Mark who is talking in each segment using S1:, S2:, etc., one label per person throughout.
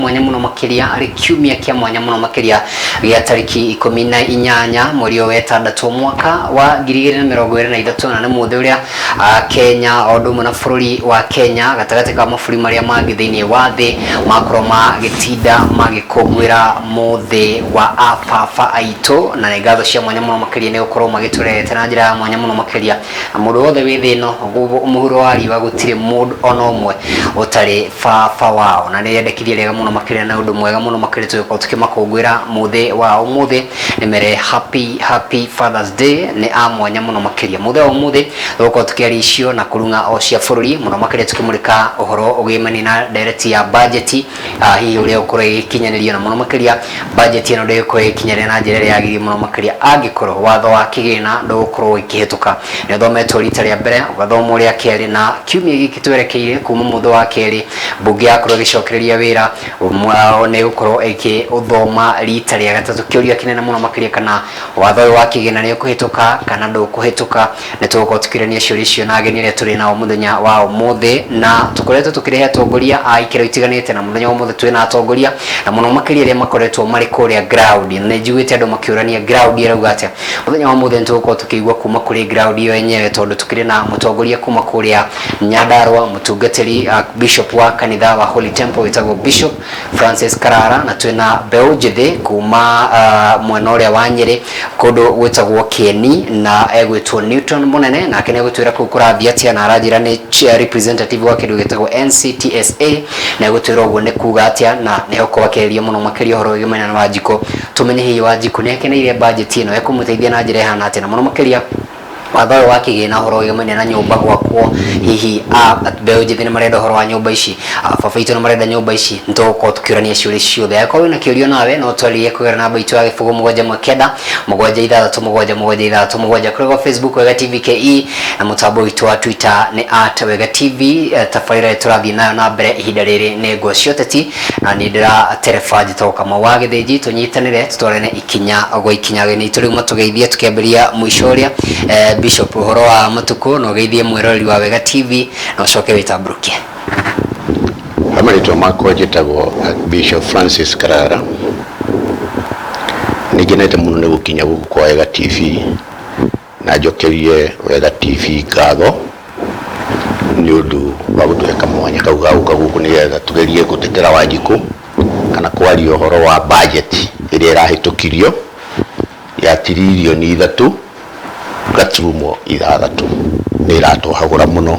S1: Mwanya mũno makĩria, arĩ kiumia kĩa mwanya mũno makĩria gĩa tarĩki 18 mweri ũyũ wetandatũ mwaka wa 2023, na nĩ mũthĩ ũrĩa Kenya o ũndũ ũmwe na bũrũri wa Kenya gatagatĩ ka mabũrũri marĩa mangĩ thĩinĩ wa thĩ makorwo magĩtinda magĩkũngũĩra mũthĩ wa ababa aitũ. Na nĩ ngatho cia mwanya mũno makĩria nĩ gũkorwo magĩtũrehete na njĩra ya mwanya mũno makĩria, na mũndũ wothe wĩ thĩ ĩno mũhuro wa riũa gũtirĩ mũndũ ona ũmwe ũtarĩ baba wao, na nĩ rĩendekithia rĩega mũno makĩria na ũndũ mwega mũno makĩria tũgĩkorwo tũkĩmakũngũĩra mũthĩ wa ũmũthĩ. Nĩ mere happy happy Father's Day, nĩ a mwanya mũno makĩria. Mũthĩ wa ũmũthĩ tũgũkorwo tũkĩaria icio na kũrung'a o cia bũrũri mũno makĩria, tũkĩmũrĩka ũhoro ũgĩmanie na ndereti ya bajeti, hihi ũrĩa ũkorwo ĩgĩkinyanĩrio, na mũno makĩria bajeti ĩno ndĩgũkorwo ĩgĩkinyanĩra na njĩra ĩrĩa yagĩrĩire mũno makĩria angĩkorwo watho wa kĩgĩna ndũgũkorwo ũkĩhĩtũka. Nĩ ũthometwo rita rĩa mbere, ũgathomwo rĩa kerĩ, na kiumia gĩkĩ twerekeire kuma mũthĩ wa kerĩ mbunge yakorwo ĩgĩcokereria wĩra nĩ ĩgũkorwo ĩkĩũthoma rita rĩa gatatũ. Kĩũria kĩnene mũno makĩria, kana watho ũyũ wa kĩgĩna nĩ ũkũhĩtũka kana ndũkũhĩtũka? Nĩ tũgũkorwo tũkĩũrania ciũria icio na ageni arĩa tũrĩ nao mũthenya wa ũmũthĩ, na tũkoretwo tũkĩrehe atongoria a ikĩro itiganĩte, na mũthenya wa ũmũthĩ twĩna atongoria na mũno makĩria arĩa makoretwo marĩ kũrĩa ground. Na nĩ njiguĩte andũ makĩũrania ground ĩrauga atĩa. Mũthenya wa ũmũthĩ nĩ tũgũkorwo tũkĩigua kuma kũrĩ ground ĩyo yenyewe, tondũ tũkĩrĩ na mũtongoria kuma kũrĩa Nyandarua, mũtungatĩri, bishop wa kanitha wa Holy Temple wĩtagwo Bishop Francis Karara, na twĩna mbeũ njĩthĩ kuma mwena ũrĩa wa Nyĩrĩ kũndũ gwĩtagwo Kĩeni, na egwĩtwo Newton Mũnene, nake nĩ egũtwĩra kũu kũrathiĩ atĩa, na aranjĩra nĩ chair representative wa kĩndũ gĩtagwo NCTSA, na egũtwĩra ũguo nĩ kuga atĩa, na nĩho kwakĩrĩria mũno makĩria ũhoro wĩgiĩ na Wanjikũ, tũmenye hihi Wanjikũ nĩ akeneire budget ĩno, ekũmũteithia na njĩra ĩhana atĩa, na mũno makĩria watho ũyũ wa kĩgĩna, ũhoro wĩgemaine na nyũmba gwakwo. Hihi mbeũ njĩthĩ nĩ marenda ũhoro wa nyũmba ici? Baba itũ nĩ marenda nyũmba ici? Nĩ tũgũkorwo tũkĩũrania ciũria ciothe. Angĩkorwo wĩna kĩũria nawe, no twarĩrie kũgerera namba itũ ya 0719767767 kũrĩa kwa Facebook Wega TV KE, na mũtambo witũ wa Twitter nĩ @WegaTV. Tabarĩra ĩrĩa tũrathiĩ nayo na mbere ihinda rĩrĩ nĩ Ngo cia Ũteti, na niĩ ndĩratereba njĩtagwo Kamau wa Gĩthĩnji. Tũnyitanĩre, tũtwarane ikinya gwa ikinya. Ageni aitũ rĩu matũgeithie tũkĩambĩrĩria mũico ũrĩa. Bishop, ũhoro wa matukũ? Na ũgeithie mwĩroreri wa Wega TV na ũcoke wĩtambũrũkie.
S2: Marĩtwa makwa njĩtagwo Bishop Francis Karara. Nĩ ngenete mũno nĩ gũkinya gũkũ kwa Wega TV, na njokerie Wega TV ngatho nĩ ũndũ wa gũtũhe kamwanya kau ga gũka gũkũ nĩgetha tũgerie gũtetera Wanjikũ kana kwaria ũhoro wa budget ĩrĩa ĩrahĩtũkirio ya 3.6 tiririoni. Nĩ ĩratũhagũra mũno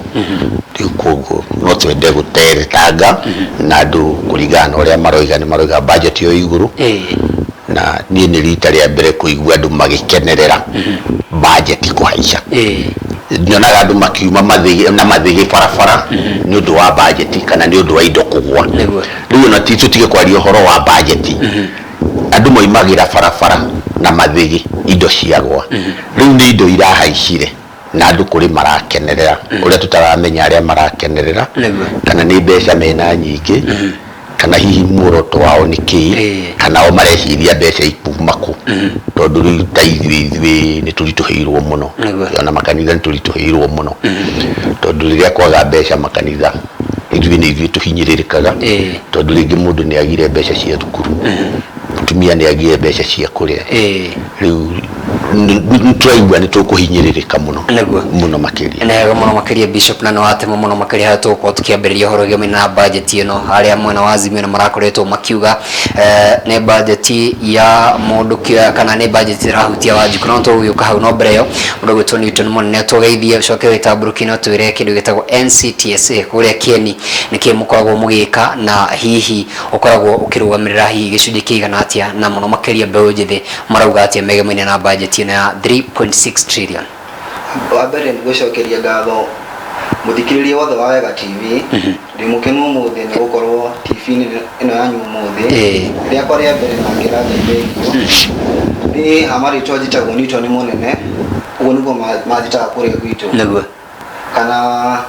S2: rĩu, koguo no twende gũteretanga na andũ kũringana na ũrĩa maroiga. Nĩ maroiga budget ĩyo igũrũ, na niĩ nĩ rita rĩa mbere kũigua andũ magĩkenerera budget kũhaica. Nyonaga andũ makiuma mathĩgĩ na mathĩgĩ barabara nĩ ũndũ wa budget kana nĩ ũndũ wa indo kũgwa. Rĩu ona ti tũtige kwaria ũhoro wa budget, andũ moimagĩra barabara na mathĩgĩ indo ciagwa. Rĩu nĩ indo irahaicire na andũ kũrĩ marakenerera, ũrĩa tũtaramenya arĩa marakenerera kana nĩ mbeca mena nyingĩ, kana hihi muoroto wao nĩ kĩĩ, kana o mareciria mbeca ikuma kũ, tondũ rĩu ta ithuĩ nĩ tũritũhĩirwo mũno. Ona makanitha nĩ tũritũhĩirwo mũno, tondũ rĩrĩa kwaga mbeca makanitha, ithuĩ nĩ ithuĩ tũhinyĩrĩrĩkaga, tondũ rĩngĩ mũndũ nĩ agire mbeca cia thukuru, mũtumia nĩ agire mbeca cia kũrĩa. Rĩu nĩ tũraigua nĩ tũkũhinyĩrĩrĩka mũno mũno makĩria.
S1: Nĩ wega mũno makĩria, Bishop, na nĩ watema mũno makĩria harĩa tũgũkorwo tũkĩambĩrĩria ũhoro wĩgiĩ na budget ĩno. Arĩa mwena wa Azimio nĩ marakoretwo makiuga nĩ budget ya mũndũ kana nĩ budget ĩrahutia Wanjikũ, no tũgũgĩũka hau. No mbere ĩyo, mũndũ ũgwĩtwo Newton Mũnene, tũgeithie, ũcoke wĩtambũrũkie na ũtwĩre kĩndũ gĩtagwo NCTSA kũrĩa Kĩeni nĩkĩ mũkoragwo mũgĩka, na hihi ũkoragwo ũkĩrũgamĩrĩra hihi gĩcunjĩ kĩigana atĩa, na mũno makĩria mbeũ njĩthĩ marauga atĩa megemaine na budget ĩno ya 3.6 trillion?
S3: Wa mbere nĩ gũcokeria ngatho mũthikĩrĩria wothe wa Wega TV. Ndĩ mũkenu ũmũthĩ nĩ gũkorwo TV-inĩ ĩno yanyu ũmũthĩ rĩakwa rĩa mbere, na ngĩra Ngai thengiũ. Niĩ ha marĩtwa njĩtagwo Newton Mũnene, ũguo nĩguo manjĩtaga kũrĩa gwitũ, kana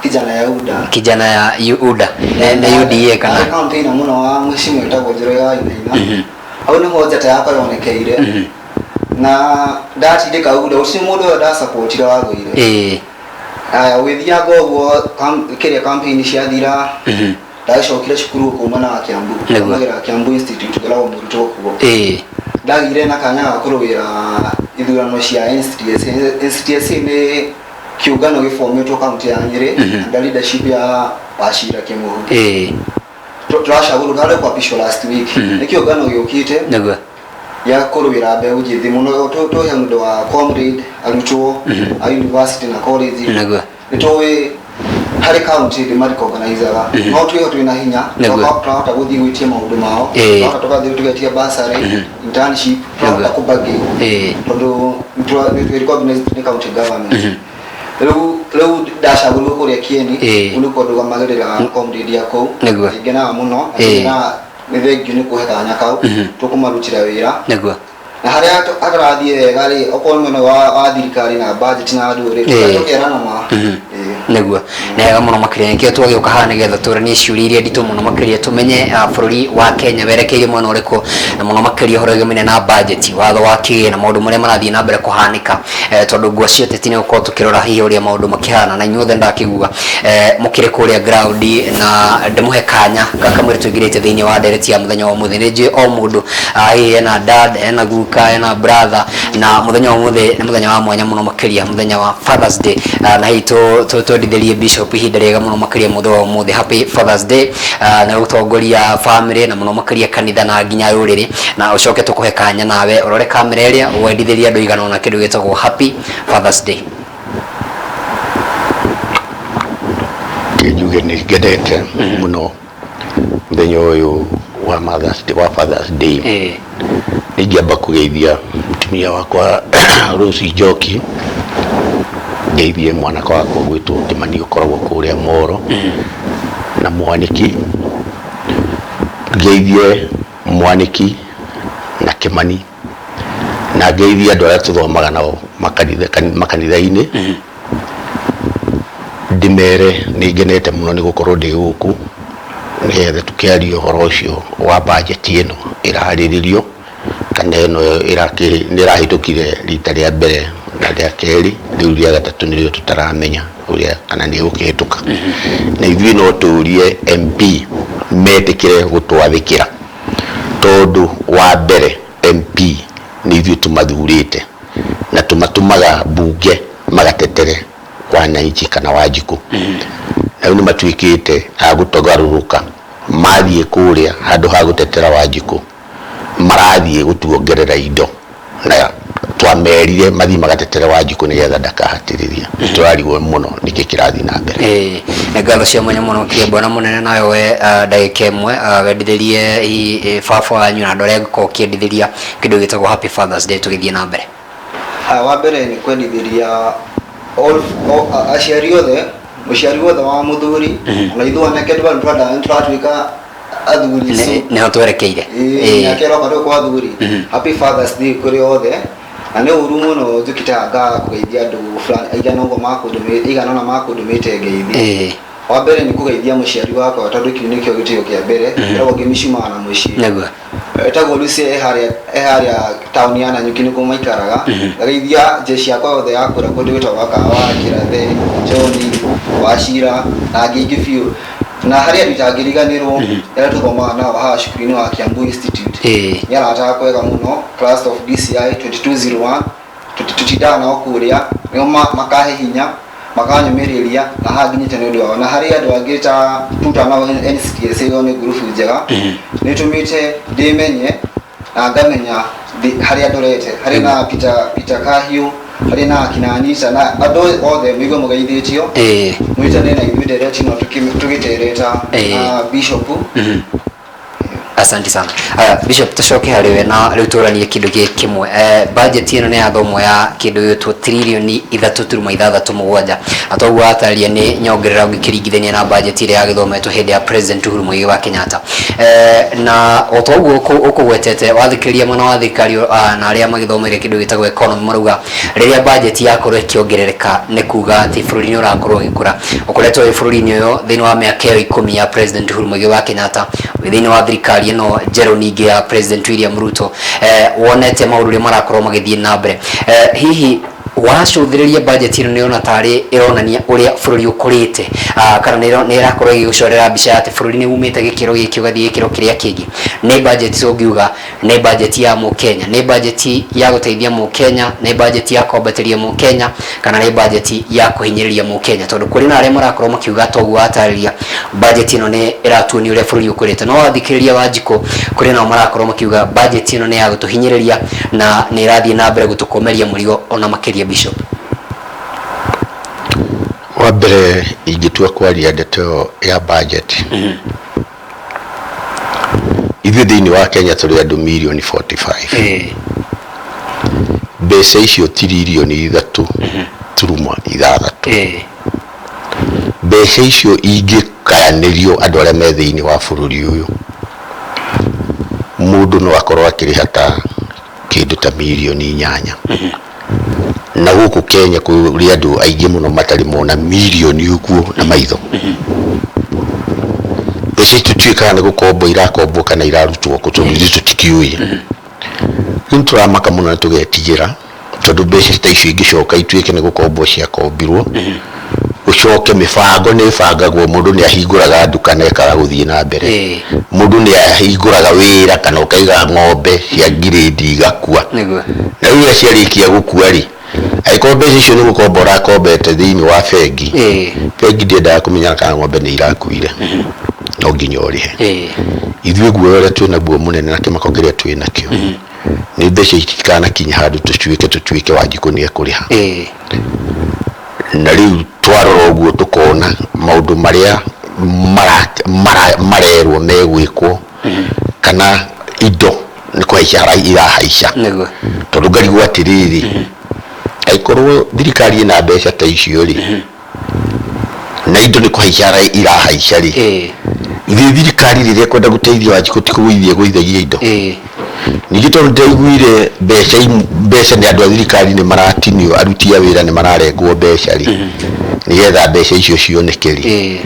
S3: kijana ya UDA.
S1: Kijana ya UDA, nĩ UDA kana?
S3: Ndarĩ campaigner mũno wa mheshimiwa wĩtagwo Njoroge wa Wainaina. Hau nĩho njata yakwa yonekeire na ndatindĩka UDA, gũtirĩ mũndũ ũyũ ndasapotire wagũire. Aya, ũgĩthianga ũguo kĩrĩa campaign ciathira. Ndagĩcokire cukuru gũkũ mwena wa Kiambu. Thomagĩra Kiambu Institute, ngoragwo mũrutwo kuo. Ndagĩire na kanya ga kũrũĩra ithurano cia NCTSA. NCTSA nĩ kĩũngano gĩbomĩtwo kaunti ya Nyĩrĩ under leadership ya Wachira Kĩmũhu. Tũracagũrwo, tũrarĩ kwapishwo last week. Nĩ kĩũngano gĩũkĩte gĩa kũrũĩra mbeũ njĩthĩ mũno, tũhe mũndũ wa comrade, arutwo a university na college. Nĩ tũĩ harĩ county ndĩ marecognizaga, no twĩho twĩna hinya. Twahota gũthiĩ gwĩtia maũndũ mao. Twahota tũgathiĩ tũgetia bursary, internship, twahota kũbargain tondũ nĩ twĩ recognized nĩ county government. Rĩu ndacagũrirwo kũrĩa Kieni. Kũu nĩkuo ndũgamagĩrĩra comrade ya kũu. Ngenaga mũno na ngenaga, nĩ thengiũ nĩ kũhe kanya kau tũkũmarutĩra wĩra. Na harĩa hatarathiĩ wega rĩ, okorwo nĩ mwena wa thirikari na budget na andũ rĩ, tũkerana ma.
S1: Nĩguo, nĩ wega mũno makĩria. Nĩkĩo twagĩũka haha nĩgetha tũranie ciũria iria nditũ mũno makĩria, tũmenye bũrũri wa Kenya werekeire mwena ũrĩkũ, na mũno makĩria ũhoro wĩgamaine na budget, watho wa kĩgĩna, maũndũ marĩa marathiĩ na mbere kũhanĩka, tondũ ngwa cia ũteti nĩ gũkorwo tũkĩrora hihi ũrĩa maũndũ makĩhana. Na inyuothe ndakĩgua mũkĩrĩ kũrĩa ground, na ndĩmũhe kanya gakamwĩre tũingĩrĩte thĩinĩ wa ndereti ya mũthenya wa ũmũthĩ. Nĩ njũĩ o mũndũ hihi ena dad, ena guka, ena brother, na mũthenya wa ũmũthĩ nĩ mũthenya wa mwanya mũno makĩria, mũthenya wa Fathers Day. Na hihi twendithĩrie Bishop ihinda rĩega mũno makĩria mũthenya wa ũmũthĩ. Happy Fathers Day, na gũtongoria family na mũno makĩria kanitha na nginya rũrĩrĩ. Na ũcoke tũkũhe kanya nawe ũrore kamera ĩrĩa, wendithĩrie andũ igana ũna kĩndũ gĩtagwo Happy Fathers Day.
S2: Njuge nĩ ngenete mũno mũthenya ũyũ wa Mother's Day, wa Father's Day. Nĩ ingĩamba kũgeithia mũtumia wakwa Rose Njoki, ngeithie mwanake wakwa gwĩtwo Kĩmani ũkoragwo kũrĩa Moro na Mwanĩki, ngeithie Mwanĩki na Kĩmani, na ngeithie andũ arĩa tũthomaga nao makanitha-inĩ, ndĩmere nĩ ngenete mũno nĩ gũkorwo ndĩ gũkũ nĩgetha tũkĩarie ũhoro ũcio wa budget ĩno ĩrarĩrĩrio, kana ĩno nĩ ĩrahĩtũkire rita rĩa mbere na rĩa kerĩ, rĩu rĩa gatatũ nĩrĩo tũtaramenya ũrĩa kana nĩ ĩgũkĩhĩtũka. Na ithuĩ no tũrie MP metĩkĩre gũtwathĩkĩra, tondũ wa mbere MP nĩ ithuĩ tũmathurĩte na tũmatũmaga mbunge magatetere wananchi kana Wanjikũ. Na rĩu nĩ matuĩkĩte a gũtũgarũrũka, mathiĩ kũrĩa handũ ha gũtetera Wanjikũ marathiĩ gũtuongerera indo, na twamerire mathiĩ magatetere Wanjikũ nĩgetha ndakahatĩrĩria. Tũrarigwo mũno nĩkĩ kĩrathiĩ na mbere.
S1: Ĩĩ, nĩ ngatho cia mwanya mũno makĩria, bwana mũnene. Nawe we ndagĩka ĩmwe wendithĩrie baba wanyu na andũ arĩa angĩkorwo ũkĩendithĩria kĩndũ gĩtagwo Happy Fathers Day, tũgĩthiĩ na mbere.
S3: Haya, wa mbere nĩ kwendithĩria aciari othe, mũciari wothe wa mũthuri, ona ithuĩ anake nĩ tũratuĩka athuri. So
S1: Nĩho twerekeire.
S3: Mĩaka ĩroka rĩu kwa athuri. Happy Fathers Day kũrĩ othe. Na nĩ ũru mũno njũkĩte haha ngaga kũgeithia andũ fulani aigana ũguo aigana ũna makũndũmĩte ngeithi. Wa mbere nĩ kũgeithia mũciari wakwa, tondũ kĩu nĩkĩo gĩtĩo kĩa mbere. Ngoragwo ngĩmĩcumaga na mũciĩ. Etagwo Lucy, e harĩa taũni ya Nanyuki nĩkuo maikaraga. Ngageithia jeshi yakwa yothe ya kũrĩa kũndũ gwĩtagwo Kahawa, Kĩrathe, John Wachira na angĩ aingĩ biũ. Na harĩ andũ itangĩriganĩrwo arĩa tũthomaga nao haha cukuru-inĩ wa Kiambu Institute. Nĩ arata akwa ega mũno, class of DCI 2201. Tũtindaga nao kũrĩa, nĩo makahe hinya, makanyũmĩrĩria na haha nginyĩte nĩ ũndũ wao. Na harĩ andũ angĩ ta tuta nao NCTSA, ĩyo nĩ ngurubu njega, nĩ ĩtũmĩte ndĩmenye na ngamenya harĩa ndorete. Harĩ na Peter Kahiũ, harĩ na akina Anita na andũ othe mũigue mũgeithĩtio. Mwĩtane na ithuĩ ndereti ĩno tũgĩtereta na Bishop.
S1: Asante sana. Aya, Bishop, tucoke harĩ we na rĩu tũranie kĩndũ gĩkĩ kĩmwe. Budget ĩno nĩ yathomwo ya kĩndũ gĩtwo 3.67 trillioni, na toguo wataria nĩ nyongerera ũngĩkĩringithania na budget ĩrĩa yagĩthometwo hĩndĩ ya President Uhuru Muigai wa Kenyatta. Na o toguo ũkũgwetete, wathikĩrĩria mwena wa thirikari na arĩa magĩthomeire kĩndũ gĩtagwo economy, marauga rĩrĩa budget yakorwo ĩkĩongerereka nĩ kuga atĩ bũrũri nĩ ũrakorwo ũgĩkũra. Ũkoretwo wĩ bũrũri-inĩ ũyũ thĩinĩ wa mĩaka ĩyo 10 ya President Uhuru Muigai wa Kenyatta, wĩ thĩinĩ wa thirikari ĩno njerũ ningĩ ya President William Ruto, wonete maũndũ ũrĩa marakorwo magĩthiĩ na mbere. Hihi Wacũthĩrĩria budget ĩno nĩ ũrona tarĩ ĩronania ũrĩa bũrũri ũkũrĩte, kana nĩ ĩrakorwo ĩgĩgũcorera mbica ya atĩ bũrũri nĩ umĩte gĩkĩro gĩkĩ ũgathiĩ gĩkĩro kĩrĩa kĩngĩ. Nĩ budget ũngiuga nĩ budget ya mũkenya, nĩ budget ya gũteithia mũkenya, nĩ budget ya kwambatĩria mũkenya, kana nĩ budget ya kũhinyĩrĩria mũkenya? Tondũ kũrĩ na arĩa marakorwo makiuga toguo watarĩria budget ĩno nĩ ĩratuonia ũrĩa bũrũri ũkũrĩte, no wathikĩrĩria Wanjikũ kũrĩ nao marakorwo makiuga budget ĩno nĩ ya gũtũhinyĩrĩria na nĩ ĩrathiĩ na mbere gũtũkomeria mũrigo ona makĩria. Bishop.
S2: Wa mbere, ingĩtua kwaria ndeto ĩyo ya budget, ithuĩ thĩinĩ wa Kenya tũrĩ andũ mirioni 45. Mbeca icio 3.6 tiririoni. Mbeca icio ingĩgayanĩrio andũ arĩa me thĩinĩ wa bũrũri ũyũ, mũndũ no akorwo akĩrĩha ta kĩndũ ta 8 mirioni. Na gũkũ Kenya kũrĩ andũ aingĩ mũno matarĩ mona mirioni ũguo na maitho. Mbeca ici tũtiũĩ kana nĩ gũkombwo irakombwo kana irarutwo kũ, tondũ ithuĩ tũtikĩũĩ. Rĩu nĩ tũramaka mũno na tũgetigĩra, tondũ mbeca ta icio ingĩcoka ituĩke nĩ gũkombwo ciakombirwo, ũcoke mĩbango nĩ ĩbangagwo, mũndũ nĩ ahingũraga nduka na ĩkaga gũthiĩ na mbere, mũndũ nĩ ahingũraga wĩra kana ũkaiga ng'ombe cia ngirĩndi igakua. Na rĩu rĩrĩa ciarĩkia gũkua rĩ, angĩkorwo mbeca icio nĩ gũkomba ũrakombete thĩinĩ wa bengi, bengi ndĩendaga kũmenya kana ng'ombe nĩ irakuire, no nginya ũrĩhe. Ithuĩ guoya ũrĩa twĩ naguo mũnene na kĩmako kĩrĩa twĩ nakĩo nĩ mbeca itikanakinye handũ tũtuĩke Wanjikũ nĩ ekũrĩha. Na rĩu twarora ũguo tũkona maũndũ marĩa marerwo megwĩkwo kana indo nĩ kũhaica irahaica. Tondũ ngarigwo atĩrĩrĩ, angĩkorwo thirikari ĩna mbeca ta icio rĩ, na indo nĩ kũhaica irahaica rĩ, ithuĩ thirikari rĩrĩa ĩkwenda gũteithia Wanjikũ ti kũgũithia ĩgũithagia indo? Ningĩ tondũ ndĩraiguire mbeca mbeca nĩ andũ a thirikari nĩ maratinio, aruti a wĩra nĩ mararengwo mbeca rĩ, nĩgetha mbeca icio cioneke rĩ,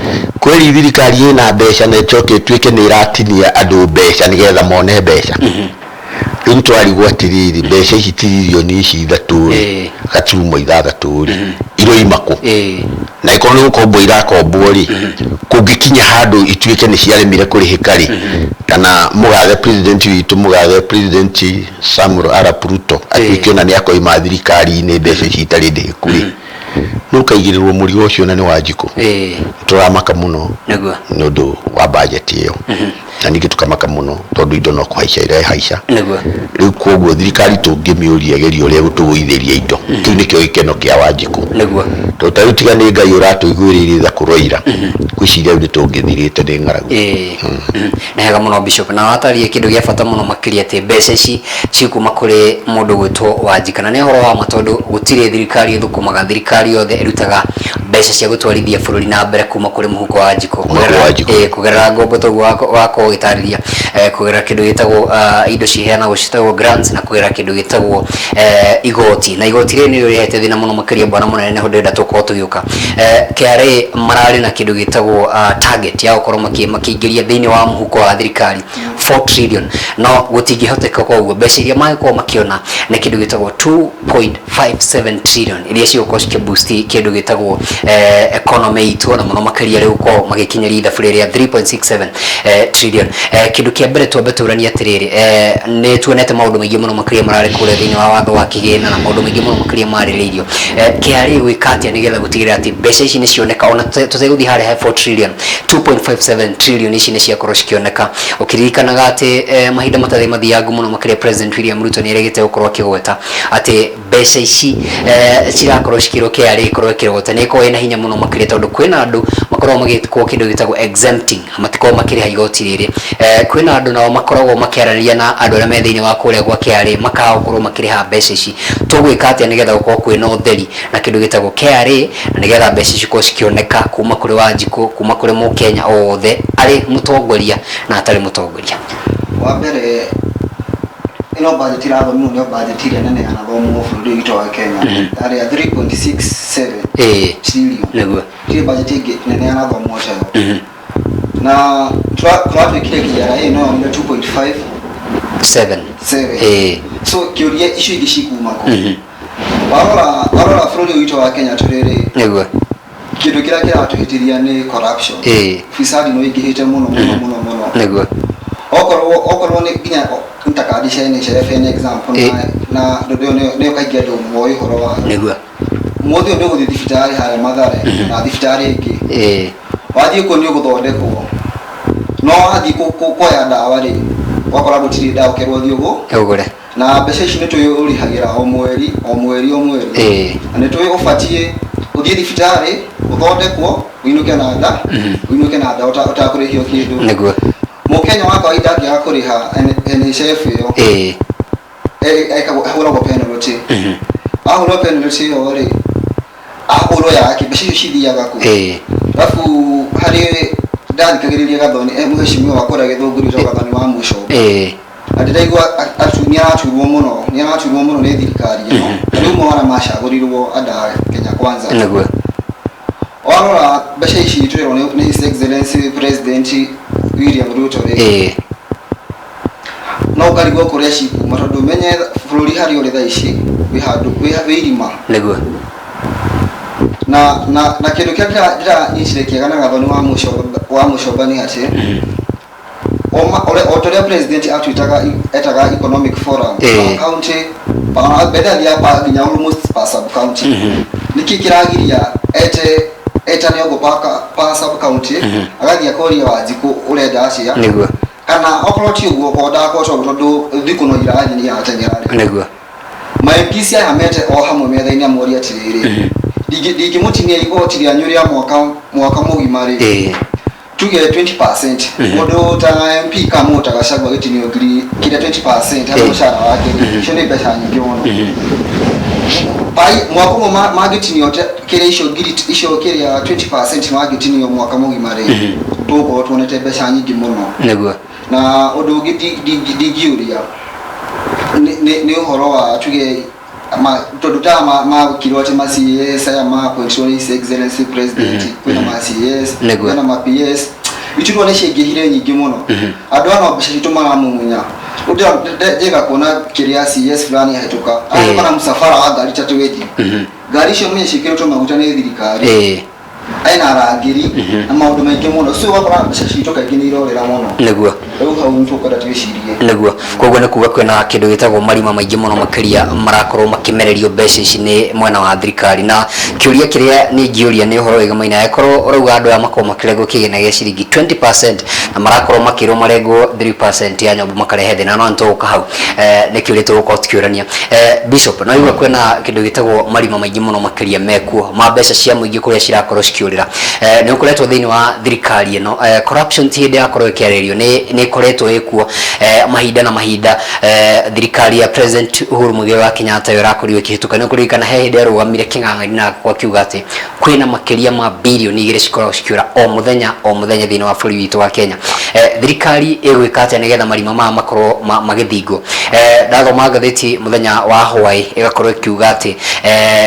S2: kweri thirikari ĩna mbeca na ĩcoke ĩtuĩke nĩ ĩratinia andũ mbeca nĩgetha mone mbeca? Rĩu nĩtwarigwo atĩrĩrĩ, mbeca ici 3.6 tiririoni rĩ, 6 rĩ, iroima kũ? Na ĩkorwo nĩ gũkombwo irakombwo rĩ, kũngĩkinya handũ ituĩke nĩ ciaremire kũrĩhĩka rĩ, kana mũgathe president witũ, mũgathe President Samuel Arap Ruto, atuĩke ona nĩ akoima thirikari-inĩ mbeca ici itarĩ ndĩhĩku rĩ, nĩ ũkaigĩrĩrwo mũrigo ũcio na nĩ Wanjikũ. Tũramaka mũno nĩ ũndũ wa budget ĩyo, na ningĩ tũkamaka mũno tondũ indo no kũhaica irahaica. Rĩu koguo thirikari tũngĩmĩũria ĩgerie ũrĩa ĩgũtũgũithĩria indo, kĩu nĩkĩo gĩkeno kĩa Wanjikũ. Tondũ ta rĩu tiga nĩ Ngai ũratũiguĩrĩire tha kũroira, ngwĩciria rĩu nĩ tũngĩthirĩte nĩ ng'aragu.
S1: Nĩ hega mũno, Bishop, na watarie kĩndũ gĩa bata mũno makĩria atĩ mbeca ici cikuma kũrĩ mũndũ gwĩtwo Wanjika, na nĩ ũhoro wa ma tondũ gũtirĩ thirikari ĩthũkũmaga, thirikari yothe ĩrutaga mbeca cia gũtwarithia bũrũri na mbere kuma kũrĩ mũhuko wa Wanjikũ.
S2: Kuma kũrĩ Wanjikũ.
S1: Kũgerera ngombo toguo wakorwo ũgĩtarĩria, kũgerera kĩndũ gĩtagwo indo ciheanagwo ciĩtagwo grants, na kũgerera kĩndũ gĩtagwo igoti, na igoti rĩrĩ nĩrĩo rĩrehete thĩna mũno makĩria, bwana mũnene. Nĩho ndĩrenda tũkorwo tũgĩũka. KRA mararĩ na kĩndũ gĩtagwo target ya gũkorwo makĩingĩria thĩinĩ wa mũhuko wa thirikari 4 trillion, no gũtingĩhoteka. Koguo mbeca iria mangĩkorwo makĩona nĩ kĩndũ gĩtagwo 2.57 trillion iria cigũkorwo cikĩboost kĩndũ gĩtagwo economy itũ, na mũno makĩria rĩu gũkorwo magĩkinyĩria ithabu rĩrĩa 3.67 trillion. Kĩndũ kĩa mbere twambe tũranie atĩrĩrĩ, nĩ tuonete maũndũ maingĩ mũno makĩria mararĩ kũrĩa thĩinĩ wa watho wa kĩgĩna, na maũndũ maingĩ mũno makĩria marĩrĩirio. KRA gwĩka atĩa nĩgetha gũtigĩrĩra atĩ mbeca ici nĩ cioneka, ona tũtegũthiĩ harĩa he 4 trillion, 2.57 trillion ici nĩ ciakorwo cikĩoneka, ũkĩririkanaga atĩ mahinda matarĩ mathiangu mũno makĩria President William Ruto nĩ erĩgĩte gũkorwo akĩgweta atĩ mbeca ici cirakorwo cikĩrwo KRA ĩkorwo ĩkĩrogota nĩ ĩkorwo ĩna hinya mũno makĩria, tondũ kwĩna andũ makoragwo magĩkwo kĩndũ gĩtagwo exempting, matikoragwo makĩrĩha igoti rĩrĩ. Kwĩna andũ nao makoragwo makĩaranĩria na andũ arĩa me thĩinĩ wa kũrĩa gwa KRA makaga gũkorwo makĩrĩha mbeca ici. Tũgwĩka atĩa nĩgetha gũkorwo kwĩna ũtheri na kĩndũ gĩtagwo KRA, na nĩgetha mbeca ici cikorwo cikĩoneka kuma kũrĩ Wanjikũ, kuma kũrĩ mũkenya o wothe, arĩ mũtongoria na atarĩ mũtongoria?
S3: Wa mbere, ĩno budget ĩrathomirwo nĩyo budget ĩrĩa nene yanathomwo bũrũri witũ wa Kenya, yarĩ ya 3.67 trillion. Tirĩ budget ĩngĩ nene yanathomwo ta ĩyo, na kũratuĩkire KRA no yonire 2.5
S1: 7.
S3: 7. So kĩũria, icio ingĩ cikuma kũ? Warora warora bũrũri ũyũ witũ wa Kenya tũrĩ rĩ, Kĩndũ kĩrĩa kĩratũhĩtĩria nĩ corruption. Ufisadi nĩ ũingĩhĩte mũno mũno mũno mũno. Okorwo okorwo nĩ nginya nĩ ta kandi cia NHIF an example na na tondũ ĩyo nĩyo nĩyo kaingĩ andũ moĩ ũhoro wayo. Ũmũthĩ ũyũ nĩ ũgũthiĩ thibitarĩ harĩa Mathare na thibitarĩ ĩngĩ. Wathiĩ kuo nĩ ũgũthondekwo. No wathiĩ kuoya ndawa rĩ, ũgakora gũtirĩ ndawa ũkerwo ũthiĩ
S1: Ũgũre.
S3: Na mbeca ici nĩ tũĩ ũrĩhagĩra o mweri o mweri o mweri. Na nĩ tũĩ ũbatiĩ ũthiĩ thibitarĩ ũthondekwo ũinũke na nda ũinũke na nda ũtakũrĩhio kĩndũ. Mũkenya wa kawaida angĩaga kũrĩha NHIF ĩyo ekagwo ahũragwo penalty. Ahũrwo penalty ĩyo rĩ, ahũrwo yake mbeca icio cithiaga kũ? Alafu harĩ ndathikagĩrĩria Gathoni, mũheshimiwa wa kũrĩa Gĩthũngũri wĩtagwo Gathoni wa Mũcomba. Na ndĩraigua nĩ araturwo mũno, nĩ araturwo mũno nĩ thirikari ĩno. Ta rĩu ũmwe wa arĩa macagũrirwo under Kenya Kwanza. Warora mbeca ici twĩrwo nĩ His Excellency President William Ruto rĩ, no ũkarigwo kũrĩa cikuma tondũ menye bũrũri harĩa ũrĩ thaa ici wĩ handũ wĩ irima. Na na na kĩndũ kĩrĩa ndĩranyitire kĩega na Gathoni wa Mũcomba wa Mũcomba nĩ atĩ o ta ũrĩa president atwĩtaga etaga economic forum per county mbere athiaga pa nginya almost per sub county. Nĩkĩ kĩragiria ete etane ũguo per sub county, agathiĩ akoria Wanjikũ ũrenda atĩa? Kana okorwo ti ũguo, okorwo ndakota ũguo tondũ thikũ no irathiĩ nĩ irateng'era rĩ, ma MPs aya mete o hamwe metha-inĩ amorie atĩrĩrĩ, ndingĩmũtinia igoti rĩanyu rĩa mwaka mwaka mũgima rĩ, tuge 20%, mũndũ ta MP kana mũndũ ta Gachagua agĩtinio ngiri kĩrĩa 20% harĩ mũcara wake rĩ, icio nĩ mbeca nyingĩ mũno. Pai mwaka ũmwe mangĩtinio kĩrĩa icio ngiri icio kĩrĩa 20% mangĩtinio mwaka mũgima rĩ, tũgũkorwo tuonete mbeca nyingĩ mũno. Na ũndũ ũngĩ ndingĩũria nĩ ũhoro wa tuge tondũ ta makirwo atĩ ma CS aya ma appointwo nĩ His Excellency President, kwĩna ma CS, kwĩna ma PS, iturwa nĩ ciaingĩhire nyingĩ mũno. Andũ aya no mbeca citũ maramumunya. Ndĩrenda kuona kĩrĩa CS fulani ahĩtũka ahĩtũka na mũcabara wa ngari ta 20. Ngari icio menye ciĩkĩrĩtwo maguta nĩ thirikari, ena arangĩri na maũndũ maingĩ mũno, so ũgakora mbeca citũ kaingĩ nĩ irorĩra mũno. Rĩu hau nĩ tũkwenda twĩcirie.
S1: Koguo nĩ kuga kwĩna kĩndũ gĩtagwo marima maingĩ mũno makĩria marakorwo makĩmererio mbeca ici nĩ mwena wa thirikari. Na kĩũria kĩrĩa niĩ ingĩũria nĩ ũhoro wĩgamaine, angĩkorwo ũrauga andũ aya makorwo makĩrengwo kĩgĩna gĩa ciringi 20% na marakorwo makĩrwo marengwo 3% ya nyombo makarehe thĩna, no nĩtũgũka hau, nĩ kĩũria tũgũkorwo tũkĩũrania. Bishop, no igua kwĩna kĩndũ gĩtagwo marima maingĩ mũno makĩria mekuo ma mbeca cia mũingĩ kũrĩa cirakorwo cikĩũrĩra. Nĩ ũkoretwo thĩinĩ wa thirikari ĩno, corruption ti hĩndĩ yakorwo ĩkĩarĩrĩrio, nĩ ĩkoretwo ĩkuo mahinda na mahinda. Thirikari ya President Uhuru Muigai wa Kenyatta ĩyo ĩrakorirwo ĩkĩhĩtũka, nĩ ũkũririkana he hĩndĩ arũgamire kĩng'ang'ani na agakorwo akiuga atĩ kwĩna makĩria ma birioni 2 cikoragwo cikĩũra o mũthenya o mũthenya thĩinĩ wa bũrũri witũ wa Kenya. Thirikari ĩgwĩka atĩa nĩgetha marima maya makorwo magĩthingwo? Ndathoma ngathĩti mũthenya wa hwaĩ ĩgakorwo ĩkiuga atĩ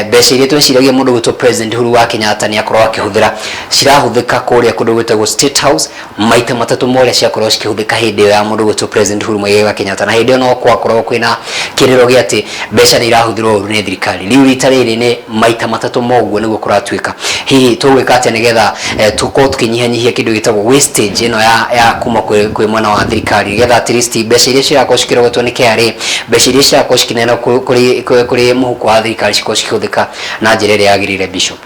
S1: mbeca iria tweciragia mũndũ gwĩtwo President Uhuru wa Kenyatta nĩ akorwo akĩhũthĩra cirahũthĩka kũrĩa kũndũ gwĩtagwo State House maita matatũ ma ũrĩa ciakorwo cikĩhũthĩka hĩndĩ ĩyo ya mũndũ gwĩtwo President Uhuru Muigai wa Kenyatta. Na hĩndĩ ĩyo no gwakoragwo kwĩna kĩrĩro gĩa atĩ mbeca nĩ irahũthĩrwo ũru nĩ thirikari. Rĩu rita rĩrĩ nĩ maita matatũ ma ũguo nĩguo kũratuĩka. Hihi tũgwĩka atĩa nĩgetha tũkorwo tũkĩnyihanyihia kĩndũ gĩtagwo wastage ĩno ya kuma kwĩ mwena wa thirikari, nĩgetha at least mbeca iria cirakorwo cikĩrogotwo nĩ KRA, mbeca iria cirakorwo cikĩneanwo kũrĩ mũhuko wa thirikari cikorwo cikĩhũthĩka na njĩra ĩrĩa yagĩrĩire, Bishop?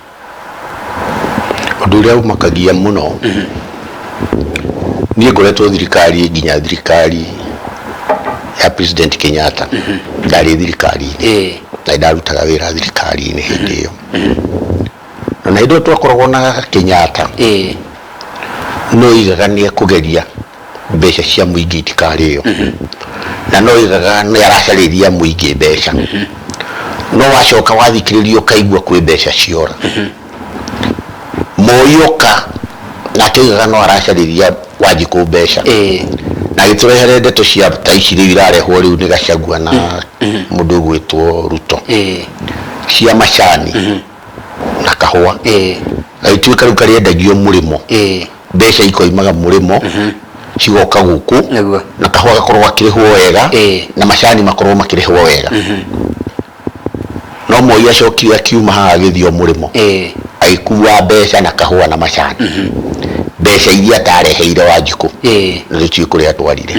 S2: Ũndũ ũrĩa ũmakagia mũno, niĩ ngoretwo thirikari nginya thirikari ya President Kenyatta, ndarĩ thirikari-inĩ na ndarutaga wĩra thirikari-inĩ hĩndĩ ĩyo, na hĩndĩ ĩyo twakoragwo na Kenyatta, no oigaga nĩ ekũgeria mbeca cia mũingĩ itikarĩo, na no oigaga nĩ aracarĩria mũingĩ mbeca, no wacoka wathikĩrĩria ũkaigua kwĩ mbeca ciora. Moi oka nake oigaga no aracarĩria Wanjikũ mbeca, na agĩtũrehere ndeto cia ta ici rĩu irarehwo rĩu nĩ Gachagua na mũndũ ũgwĩtwo Ruto, cia macani na kahũa, gagĩtuĩka rĩu karĩendagio mũrĩmo, mbeca ikoimaga mũrĩmo cigoka gũkũ, na kahũa gakorwo gakĩrĩhwo wega, na macani makorwo makĩrĩhwo wega. No No Moi acokire akiuma haha agĩthiĩ o mũrĩmo, agĩkua mbeca na kahũa na macani, mbeca iria atareheire Wanjikũ, na tũtiũĩ kũrĩa atwarire.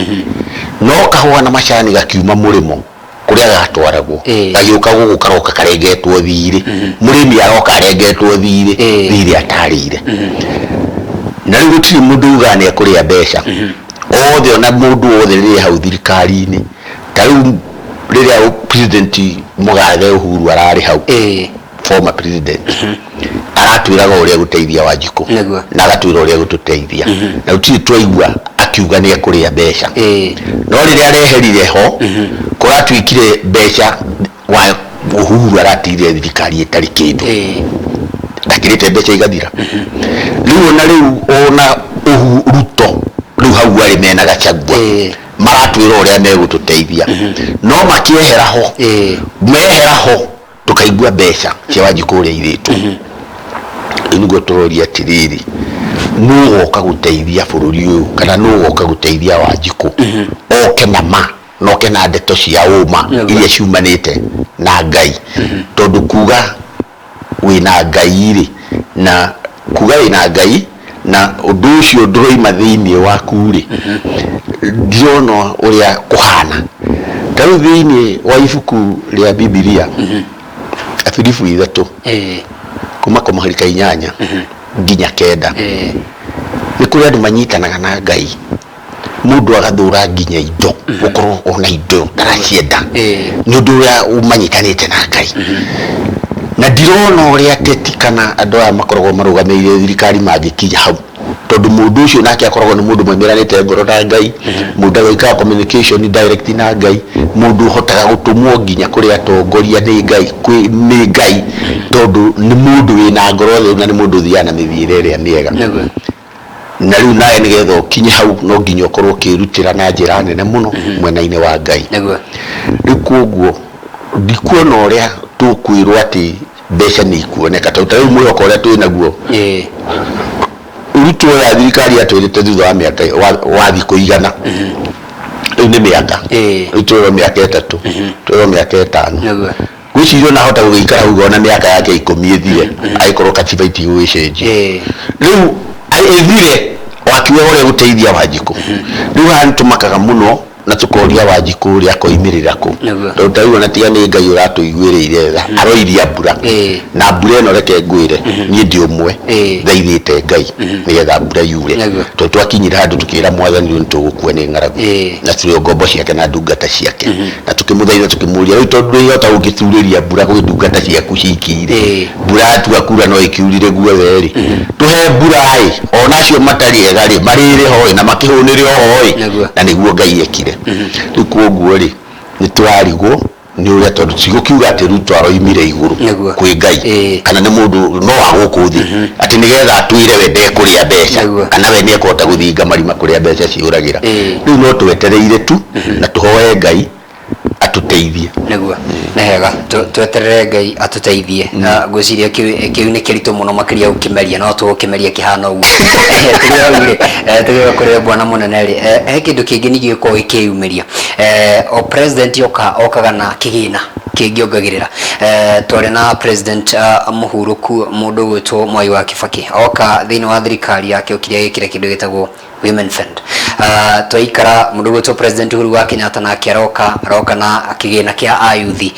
S2: No kahũa na macani gakiuma mũrĩmo kũrĩa gatwaragwo, gagĩũka gũkũ karoka karengetwo thirĩ. Mũrĩmi aroka arengetwo thirĩ, thirĩ atarĩire. Na rĩu gũtirĩ mũndũ ugaga nĩ ekũrĩa mbeca othe, ona mũndũ wothe rĩrĩa hau thirikari-inĩ. Ta rĩu rĩrĩa President mũgathe Uhuru ararĩ hau, former president, aratwĩraga ũrĩa gũteithia Wanjikũ na agatwĩra ũrĩa gũtũteithia, na gũtirĩ twaigua akiuga nĩ ekũrĩa mbeca. No rĩrĩa areherire ho, kũratuĩkire mbeca wa Uhuru aratigire thirikari ĩtarĩ kĩndũ, ndakĩrĩte mbeca igathira. Rĩu ona rĩu ona Ruto rĩu hau arĩ mena Gachagua, maratwĩra ũrĩa megũtũteithia, no makĩehera ho, mehera ho tũkaigua mbeca cia Wanjikũ ũrĩa irĩtwo. Rĩu nĩguo tũroria atĩrĩrĩ, nũ ũgoka gũteithia bũrũri ũyũ, kana nũ ũgoka gũteithia Wanjikũ oke na ma na oke na ndeto cia ũma iria ciumanĩte na Ngai? Tondũ kuga wĩna Ngai rĩ, na kuga wĩna Ngai na ũndũ ũcio ndũroima thĩinĩ waku rĩ, ndirona ũrĩa kũhana. Ta rĩu thĩinĩ wa ibuku rĩa Bibilia, Afilipu 3, kuma kũmũhari ka 8 nginya 9, nĩ kũrĩ andũ manyitanaga na Ngai, mũndũ agathũra nginya indo, gũkorwo ona indo ndaracienda, nĩ ũndũ ũrĩa ũmanyitanĩte na Ngai. Na ndirona ũrĩa ateti kana andũ aya makoragwo marũgamĩrĩire thirikari mangĩkinya hau, tondũ mũndũ ũcio nake akoragwo nĩ mũndũ maimeranĩte ngoro na Ngai, mũndũ agĩkaga communication direct na Ngai, mũndũ ũhotaga gũtũmwo nginya kũrĩ atongoria nĩ Ngai, nĩ Ngai, tondũ nĩ mũndũ wĩna ngoro theru na nĩ mũndũ ũthiaga na mĩthiĩre ĩrĩa mĩega. Na rĩu nawe nĩgetha ũkinye hau no nginya ũkorwo ũkĩrutĩra na njĩra nene mũno mwena-inĩ wa Ngai. Rĩu koguo ndikuona ũrĩa tũkwĩrwo atĩ mbeca nĩ ikuoneka, tondũ ta rĩu mwĩhoko ũrĩa twĩ naguo, Ruto ya thirikari yatwĩrĩte thutha wa mĩaka wa thikũ 100, rĩu nĩ mĩaka, rĩu twĩrwo mĩaka 3, twĩrwo mĩaka 5. Ngwĩciria ona ahota gũgĩikara hau ona mĩaka yake 10 ĩthire, agĩkorwo katiba itigũgĩcenjio. Rĩu ĩthire wakiuga ũrĩa gũteithia Wanjikũ. Rĩu haha nĩ tũmakaga mũno na tũkoria Wanjikũ ũrĩa akoimĩrĩra kũ. Tondũ ta rĩu ona tiga nĩ Ngai ũratũiguĩrĩire tha, aroiria mbura. Na mbura ĩno reke ngwĩre, niĩ ndĩ ũmwe thaithĩte Ngai nĩgetha mbura yure. Tondũ twakinyire handũ tũkĩra Mwathani rĩu nĩtũgũkua nĩ ng'aragu. Na tũrĩ o ngombo ciake na ndungata ciake. Na tũkĩmũthaitha tũkĩmũria, rĩu tondũ ndũrĩhota gũgĩturĩria mbura kwĩ ndungata ciaku ciki-rĩ, mbura yatua kura no ĩkiurire guothe-rĩ, tũhe mbura-ĩ, ona acio matarĩ ega-rĩ, marĩre ho-ĩ, na makĩhũnĩre oho-ĩ. Na nĩguo Ngai ekire. Rĩu kwoguo-rĩ, nĩ tũrarigwo nĩ ũrĩa, tondũ tigũkiuga atĩ Ruto aroimire igũrũ kwĩ Ngai, kana nĩ mũndũ no wa gũkũ thĩ, atĩ nĩgetha atwĩre we ndekũrĩa mbeca, kana we nĩ ekũhota gũthinga marima kũrĩa mbeca ciũragĩra. Rĩu no twetereire tu na tũhoe Ngai atũteithie.
S1: Nĩguo, nĩ hega tweterere Ngai atũteithie. Na ngwĩciria kĩu nĩ kĩritũ mũno makĩria gũkĩmeria, no tũgũkĩmeria kĩhana ũguo. Tũrĩ hau rĩ, tũgĩũka kũrĩ bwana mũnene rĩ, he kĩndũ kĩngĩ ningĩ gĩkoragwo gĩkĩyumĩria. O president oka okaga na kĩgĩna kĩngĩongagĩrĩra. Twarĩ na president mũhurũku mũndũ ũgwĩtwo Mwai wa Kibaki, oka thĩinĩ wa thirikari yake okire agĩkĩra kĩndũ gĩtagwo Women Fund. Twaikara mũndũ ũgwĩtwo President Uhuru wa Kenyatta nake aroka aroka na kĩgĩna kĩa ayuthi,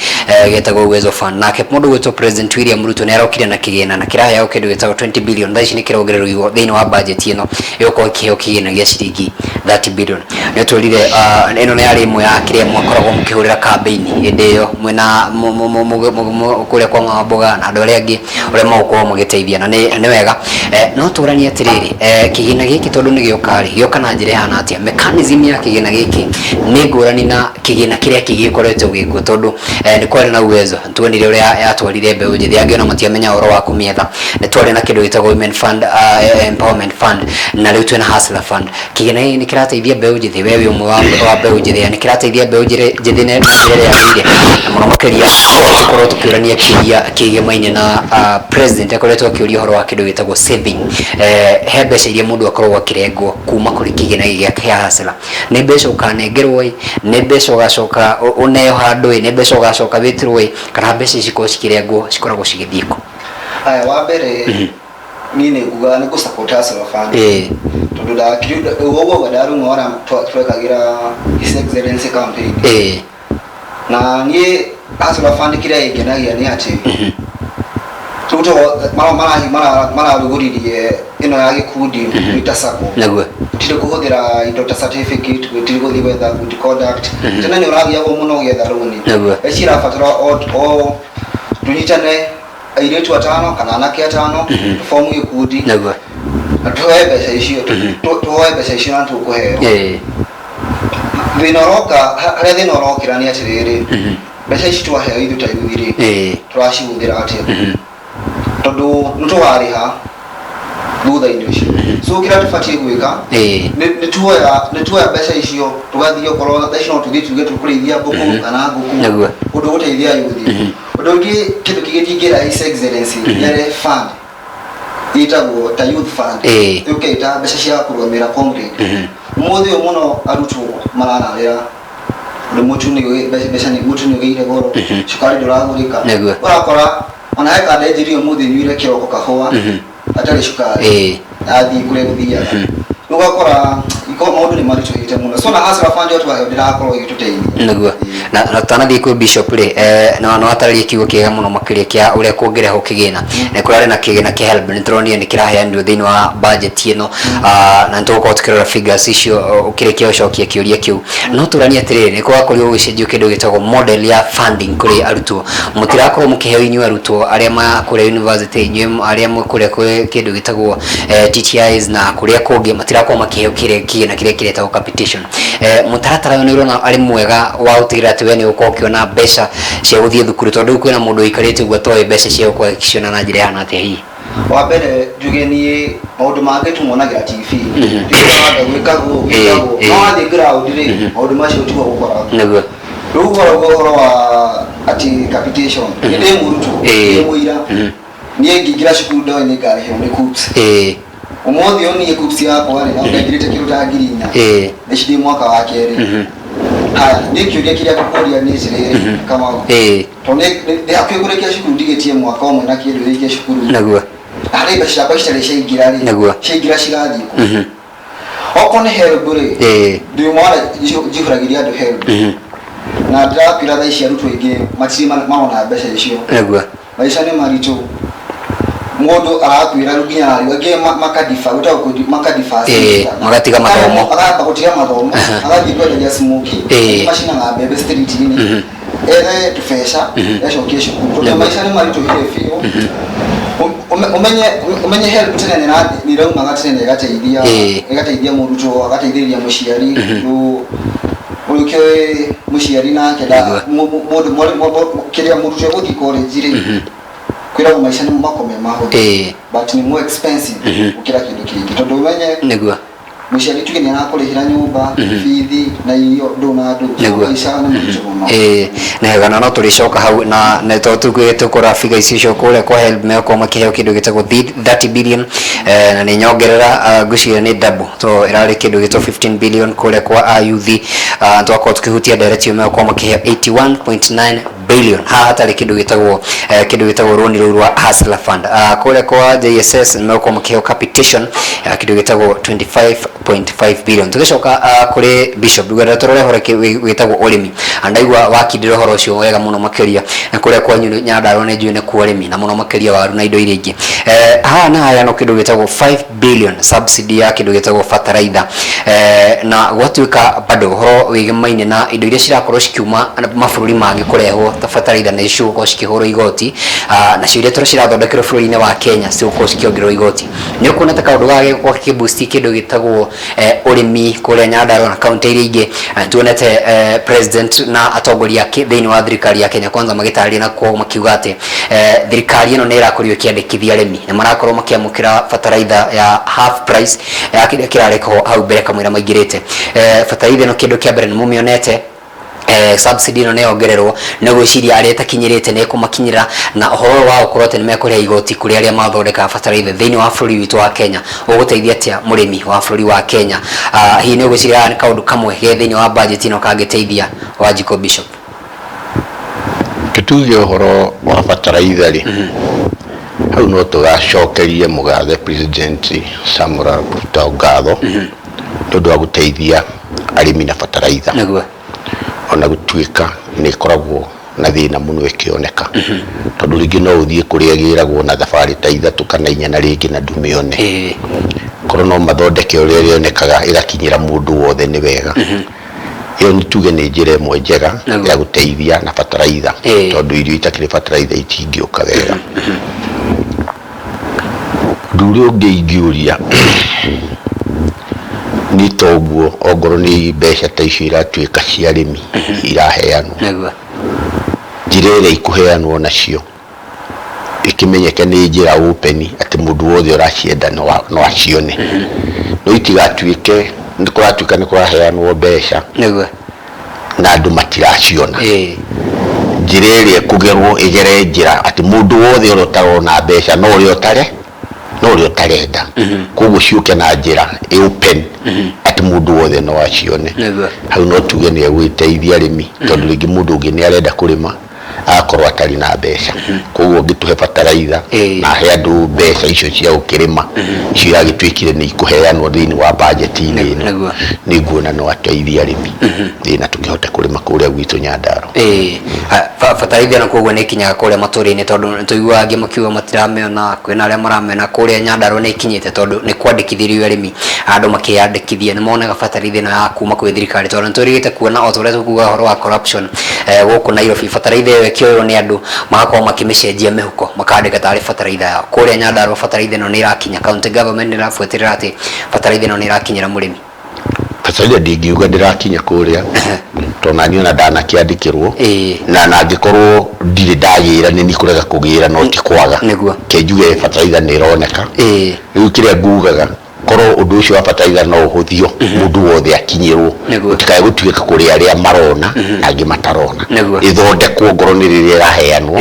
S1: gĩtagwo Uwezo Fund. Nake mũndũ ũgwĩtwo President William Ruto nĩ arokire na kĩgĩna na kĩraheagwo kĩndũ gĩtagwo 20 billion. Thaa ici nĩ kĩrongererwo thĩinĩ wa budget ĩno, ĩgũkorwo ĩkĩheo kĩgĩna gĩa ciringi 30 billion. Nĩ twĩrire ĩno nĩ yarĩ ĩmwe ya kĩrĩa mwakoragwo mũkĩhũrĩra campaign hĩndĩ ĩyo mwĩna kũrĩa kwa Ng'amboga na andũ arĩa angĩ, ũrĩa magũkorwo magĩteithia, na nĩ wega. No tũranie atĩrĩrĩ, kĩgĩna gĩkĩ tondũ nĩ gĩoka rĩ, gĩoka na njĩra ĩhana atĩa? Mechanism ya kĩgĩna gĩkĩ nĩ ngũrani na kĩgĩna kĩrĩa kĩngĩ gĩkoretwo gĩkuo, tondũ nĩ kwarĩ na Uwezo, tuonire ũrĩa yatwarire mbeũ njĩthĩ, angĩ ona matiamenya ũhoro wa kũmĩetha. Nĩ twarĩ na kĩndũ gĩtagwo Women Fund, Empowerment Fund, na rĩu twĩna Hustler Fund. Kĩgĩna gĩkĩ nĩ kĩrateithia mbeũ njĩthĩ? We wĩ ũmwe wa mbeũ njĩthĩ, nĩ kĩrateithia mbeũ njĩthĩ na njĩra ĩrĩa yagĩrĩire? Na mũno makĩria tũkorwo tũkĩũrania kĩũria kĩgemaine na president akoretwo akĩũria ũhoro wa kĩndũ gĩtagwo saving. He mbeca iria mũndũ akoragwo akĩrengwo kuma kũrĩ kĩgĩna gĩa kĩa Hustler? Nĩ mbeca ũkanengerwo ĩ, nĩ mbeca ũgacoka ũneo handũ ĩ, nĩ mbeca ũgacoka wĩtĩrwo ĩ, kana mbeca ici cikoragwo cikĩrengwo cikoragwo cigĩthiĩ kũ?
S3: Haya, wa mbere niĩ nĩ nguga nĩ ngũ support Hustler Fund. Tondũ ndakiri ũguo ndaruma ũrĩa twekagĩra His Excellency campaign. Na niĩ Hustler Fund kĩrĩa ĩngenagia nĩ atĩ rĩu to mararugũririe ĩno ya gĩkundi gwĩta sacco. Gũtirĩ kũhũthĩra indo ta certificate, gũtirĩ gũthiĩ gwetha good conduct. Tene nĩ ũragiagwo mũno ũgĩetha rũni. Ici irabatara o tũnyitane airĩtu atano kana anake atano, tũbomu gĩkundi na tũhoe mbeca icio, tũhoe mbeca icio na tũkũheo. Thĩna ũroka harĩa thĩna ũrokĩra nĩ atĩrĩrĩ, mbeca ici twaheo ithuĩ ta yuthi rĩ, tũracihũthĩra atĩa? Tondũ nĩ tũkarĩha thutha-inĩ ũcio. So kĩrĩa tũbatiĩ gwĩka nĩ tuoya mbeca icio tũgathiĩ, okorwo thaa ici no tũthiĩ tuge tũkũrĩithia mbũkũ kana ngũkũ, ũndũ ũgũteithia yuthi. Ũndũ ũngĩ, kĩndũ kĩngĩ ndingĩra His Excellency nĩ arehe fund ĩtagwo ta youth fund, yũke ĩta mbeca cia kũrũgamĩrĩra comrade. Ũmũthĩ ũyũ mũno arutwo marararĩra ũndũ mũtu nĩ mbeca nĩ mũtu nĩ ũgĩire goro, cukari ndũragũrĩka. Ũrakora ona he kanda njĩrire ũmũthĩ nyuire kĩroko kahũa gatarĩ cukari, athiĩ kũrĩa gũthiaga. Rĩu ũgakora iko maũndũ nĩ maritũhĩte mũno, so na Hustler Fund ĩyo twaheo ndĩrakorwo ĩgĩtũteithia.
S1: Nĩguo. Na tũtanathiĩ kwĩ bishop rĩ, no no atarĩrie kiugo kĩega mũno makĩria kĩa ũrĩa kũngĩrehwo kĩgĩna. Nĩ kũrarĩ na kĩgĩna kĩa HELB, nĩ tũronire nĩ kĩraheanirwo thĩinĩ wa budget ĩno. Na nĩ tũgũkorwo tũkĩrora figures icio ũkĩrĩkia gũcokia kĩũria kĩu. No tũranie atĩrĩrĩ, nĩ kũrakorirwo gũgĩcenjio kĩndũ gĩtagwo model ya funding kũrĩ arutwo. Mũtirakorwo mũkĩheo inyuĩ arutwo arĩa ma kũrĩa university, inyuĩ arĩa mwĩ kũrĩa kwĩ kĩndũ gĩtagwo TTIs na kũrĩa kũngĩ, matirakorwo makĩheo kĩrĩa kĩgĩna kĩrĩa kĩretagwo capitation. Mũtaratara ũyũ nĩ ũrona arĩ mwega wa gũtigĩrĩra atĩ we nĩ ũgũkorwo ũkĩona mbeca cia gũthiĩ thukuru, tondũ rĩu kwĩna mũndũ ũikarĩte ũguo atoĩ mbeca cia gũkorwo agĩciona na njĩra ĩhana atĩa hihi?
S3: Wa mbere njuge niĩ maũndũ mangĩ tũmonagĩra TV, ndĩrona gwĩkagwo gwĩkagwo, no wathiĩ ground rĩ, maũndũ macio tiguo gũkoragwo. Rĩu ũhoro ũhoro wa atĩ capitation, nĩ ndĩ mũrutwo, ndĩ mũira. Niĩ ngĩingĩra cukuru ndoĩ nĩ ngarĩhĩrwo nĩ KUCCPS. Ũmũthĩ ũyũ niĩ KUCCPS yakwa rĩ, no ndaingĩrĩte kĩndũ ta 4000. Thaa ici ndĩ mwaka wa kerĩ. Haya, niĩ kĩũria kĩrĩa ngũkũria nĩ atĩrĩrĩ, Kamau, tondũ ndĩ hakuhĩ kũrĩkia cukuru, ndigĩtie mwaka ũmwe na kĩndũ rĩkie cukuru. Na harĩ mbeca ciakwa citarĩ ciaingĩra rĩ, ciaingĩra cigathiĩ kũ? Okorwo nĩ HELB rĩ, ndĩ ũmwe wa arĩa njihũragĩria andũ HELB. Na ndĩrakwĩra thaa ici arutwo aingĩ matirĩ marona mbeca icio. Maica nĩ maritũ, mũndũ arakwĩra rĩu nginya ararigwo, angĩ makadifa, gwĩtagwo makadifa semester.
S1: Magatiga mathomo.
S3: Akamba gũtiga mathomo, agathiĩ kwendagia smokie, angĩ macinaga mbembe street-inĩ, ethe tũbeca acokie cukuru, tondũ maica nĩ maritũhire biũ. Ũmenye HELB tene nĩ ĩraumaga tene na ĩgateithia, ĩgateithia mũrutwo, agateithĩrĩria mũciari. Rĩu ũkĩũĩ mũciari nake mũndũ kĩrĩa mũrutwo egũthiĩ college rĩ, kwĩragwo maica nĩ makoragwo me mahũthũ, but nĩ more expensive gũkĩra kĩndũ kĩngĩ, tondũ ũmenye mũciari tuge nĩ arakũrĩhĩra nyũmba, bithi na irio, ndũ na ndũ. So maica nĩ maritũ mũno.
S1: Ĩĩ, nĩ wega, na no tũrĩcoka hau na nĩ to tũkũrora figure icio cio kũrĩa kwa HELB megũkorwo makĩheo kĩndũ gĩtagwo 30 billion, na nĩ nyongerera, ngwĩciria nĩ double, to ĩrarĩ kĩndũ gĩtagwo 15 billion kũrĩa kwa ayuthi. Twakorwo tũkĩhutia ndereti ĩyo, megũkorwo makĩheo 81.9 billion haha hatarĩ kĩndũ gĩtagwo rũni rũu rwa Hustler Fund. Kũrĩa kwa JSS nĩ megũkorwo makĩheo capitation ya kĩndũ gĩtagwo 25.5 billion. Tũgĩcoka kũrĩ Bishop, ngwenda tũrore ũhoro wĩtagwo ũrĩmi, na ndaigua wakindĩra ũhoro ũcio wega mũno makĩria, na kũrĩa kwanyu Nyandarua nĩ njũĩ nĩ kuo ũrĩmi na mũno makĩria waru na indo iria ingĩ. Haha na haheanwo kĩndũ gĩtagwo 5 billion subsidy ya kĩndũ gĩtagwo fertilizer, na gwatuĩka bado ũhoro wĩgemaine na indo iria cirakorwo cikiuma mabũrũri mangĩ kũrehwo ta fertilizer nĩ cigũkorwo cikĩhũrwo igoti, nacio iria tũrĩa cirathondekerwo bũrũri-inĩ wa Kenya cigũkorwo cikĩongererwo igoti. Nĩ ũkuona ta kaũndũ gaka gegũkorwo gakĩboost kĩndũ gĩtagwo ũrĩmi kũrĩa Nyandarua na kaunti iria ingĩ? Tuonete president na atongoria ake thĩinĩ wa thirikari ya Kenya Kwanza magĩtarĩria na kwao makiuga atĩ thirikari ĩno nĩ ĩrakorirwo ĩkĩandĩkithia arĩmi na marakorwo makĩamũkĩra fertilizer ya half price ya kĩrĩa kĩrarĩ ho hau mbere kamũira maingĩrĩte. Fertilizer ĩno, kĩndũ kĩa mbere, nĩ mũmĩonete? Subsidy ĩno nĩ yongererwo, nĩ gwĩciria arĩa ĩtakinyĩrĩte nĩ ĩkũmakinyĩra, na ũhoro ũyũ wa gũkorwo atĩ nĩ mekũrĩha igoti kũrĩ arĩa mathondekaga bataraitha thĩinĩ wa bũrũri witũ wa Kenya ũgũteithia atĩa mũrĩmi wa bũrũri wa Kenya? Hihi nĩ ũgwĩciria haha nĩ kaũndũ kamwe ge thĩinĩ wa budget ĩno kangĩteithia, Wanjikũ Bishop?
S2: Tũtuge ũhoro wa bataraitha rĩ, hau no tũgacokerie mũgathe President Samuel Ruto ngatho nĩ ũndũ wa gũteithia arĩmi na bataraitha. Ona gũtuĩka nĩ ĩkoragwo na thĩna mũno ĩkĩoneka, tondũ rĩngĩ no ũthiĩ kũrĩa ĩgĩragwo na thabarĩ ta ithatũ kana inya na rĩngĩ na ndũmĩone. Korwo no mathondeke ũrĩa ĩrĩonekaga ĩgakinyĩra mũndũ wothe nĩ wega. Ĩyo nĩ tuge nĩ njĩra ĩmwe njega ya gũteithia na bataraitha, tondũ irio itakĩrĩ bataraitha itingĩũka wega. Ũndũ ũrĩa ũngĩ ingĩũria nĩ ta ũguo, ongorwo nĩ mbeca ta icio iratuĩka cia arĩmi iraheanwo, njĩra ĩrĩa ikũheanwo nacio ĩkĩmenyeke nĩ njĩra open, atĩ mũndũ wothe ũracienda no acione, no itigatuĩke nĩ kũratuĩka nĩ kũraheanwo mbeca na andũ matiraciona. Njĩra ĩrĩa ĩkũgerwo ĩgere njĩra atĩ mũndũ wothe ũrĩa ũtarona mbeca no ũrĩa ũtare no ũrĩa ũtarenda. Koguo ciũke na njĩra ĩ open atĩ mũndũ wothe no acione. Hau no tuge nĩ egũgĩteithia arĩmi, tondũ rĩngĩ mũndũ ũngĩ nĩ arenda kũrĩma agakorwo atarĩ na mbeca. Koguo ũngĩtũhe bataraitha na ahe andũ mbeca icio cia gũkĩrĩma, icio iragĩtuĩkire nĩ ikũheanwo thĩinĩ wa bajeti-inĩ ĩno, nĩ nguona no ateithie arĩmi. Na tũkĩhote kũrĩma kũrĩa gwitũ Nyandarua.
S1: Ĩĩ. Bataraitha ĩno koguo nĩ ĩkinyaga kũrĩa matũra-inĩ, tondũ nĩ tũiguaga angĩ makiuga matiramĩona, kwĩna arĩa maramĩona. Kũrĩa Nyandarua nĩ ĩkinyĩte, tondũ nĩ kwandĩkithĩrio arĩmi, andũ makĩyandĩkithia nĩ monaga bataraitha ĩno ya kuma kwĩ thirikari, tondũ nĩ twĩrĩgĩte kuona o ta ũrĩa tũkugaga ũhoro wa corruption gũkũ Nairobi, bataraitha ĩyo ĩkĩoywo nĩ andũ magakorwo makĩmĩcenjia mĩhuko, makandĩka tarĩ bataraitha yao. Kũrĩa Nyandarua bataraitha ĩno nĩ ĩrakinya, county government nĩ ĩrabuatĩrĩra atĩ bataraitha ĩno nĩ ĩrakinyĩra mũrĩmi?
S2: Bataraitha ndingiuga ndĩrakinya kũrĩa, tondũ naniĩ ona ndanakĩandĩkĩrwo, na angĩkorwo ndirĩ ndagĩra nĩ niĩ kũrega kũgĩra no ti kwaga. Reke njuge bataraitha nĩ ĩroneka. Rĩu kĩrĩa ngugaga, korwo ũndũ ũcio wa bataraitha no ũhũthio, mũndũ wothe akinyĩrwo, gũtikae gũtuĩka kũrĩ arĩa marona na angĩ matarona. Ĩthondekwo ongorwo nĩ rĩrĩa ĩraheanwo,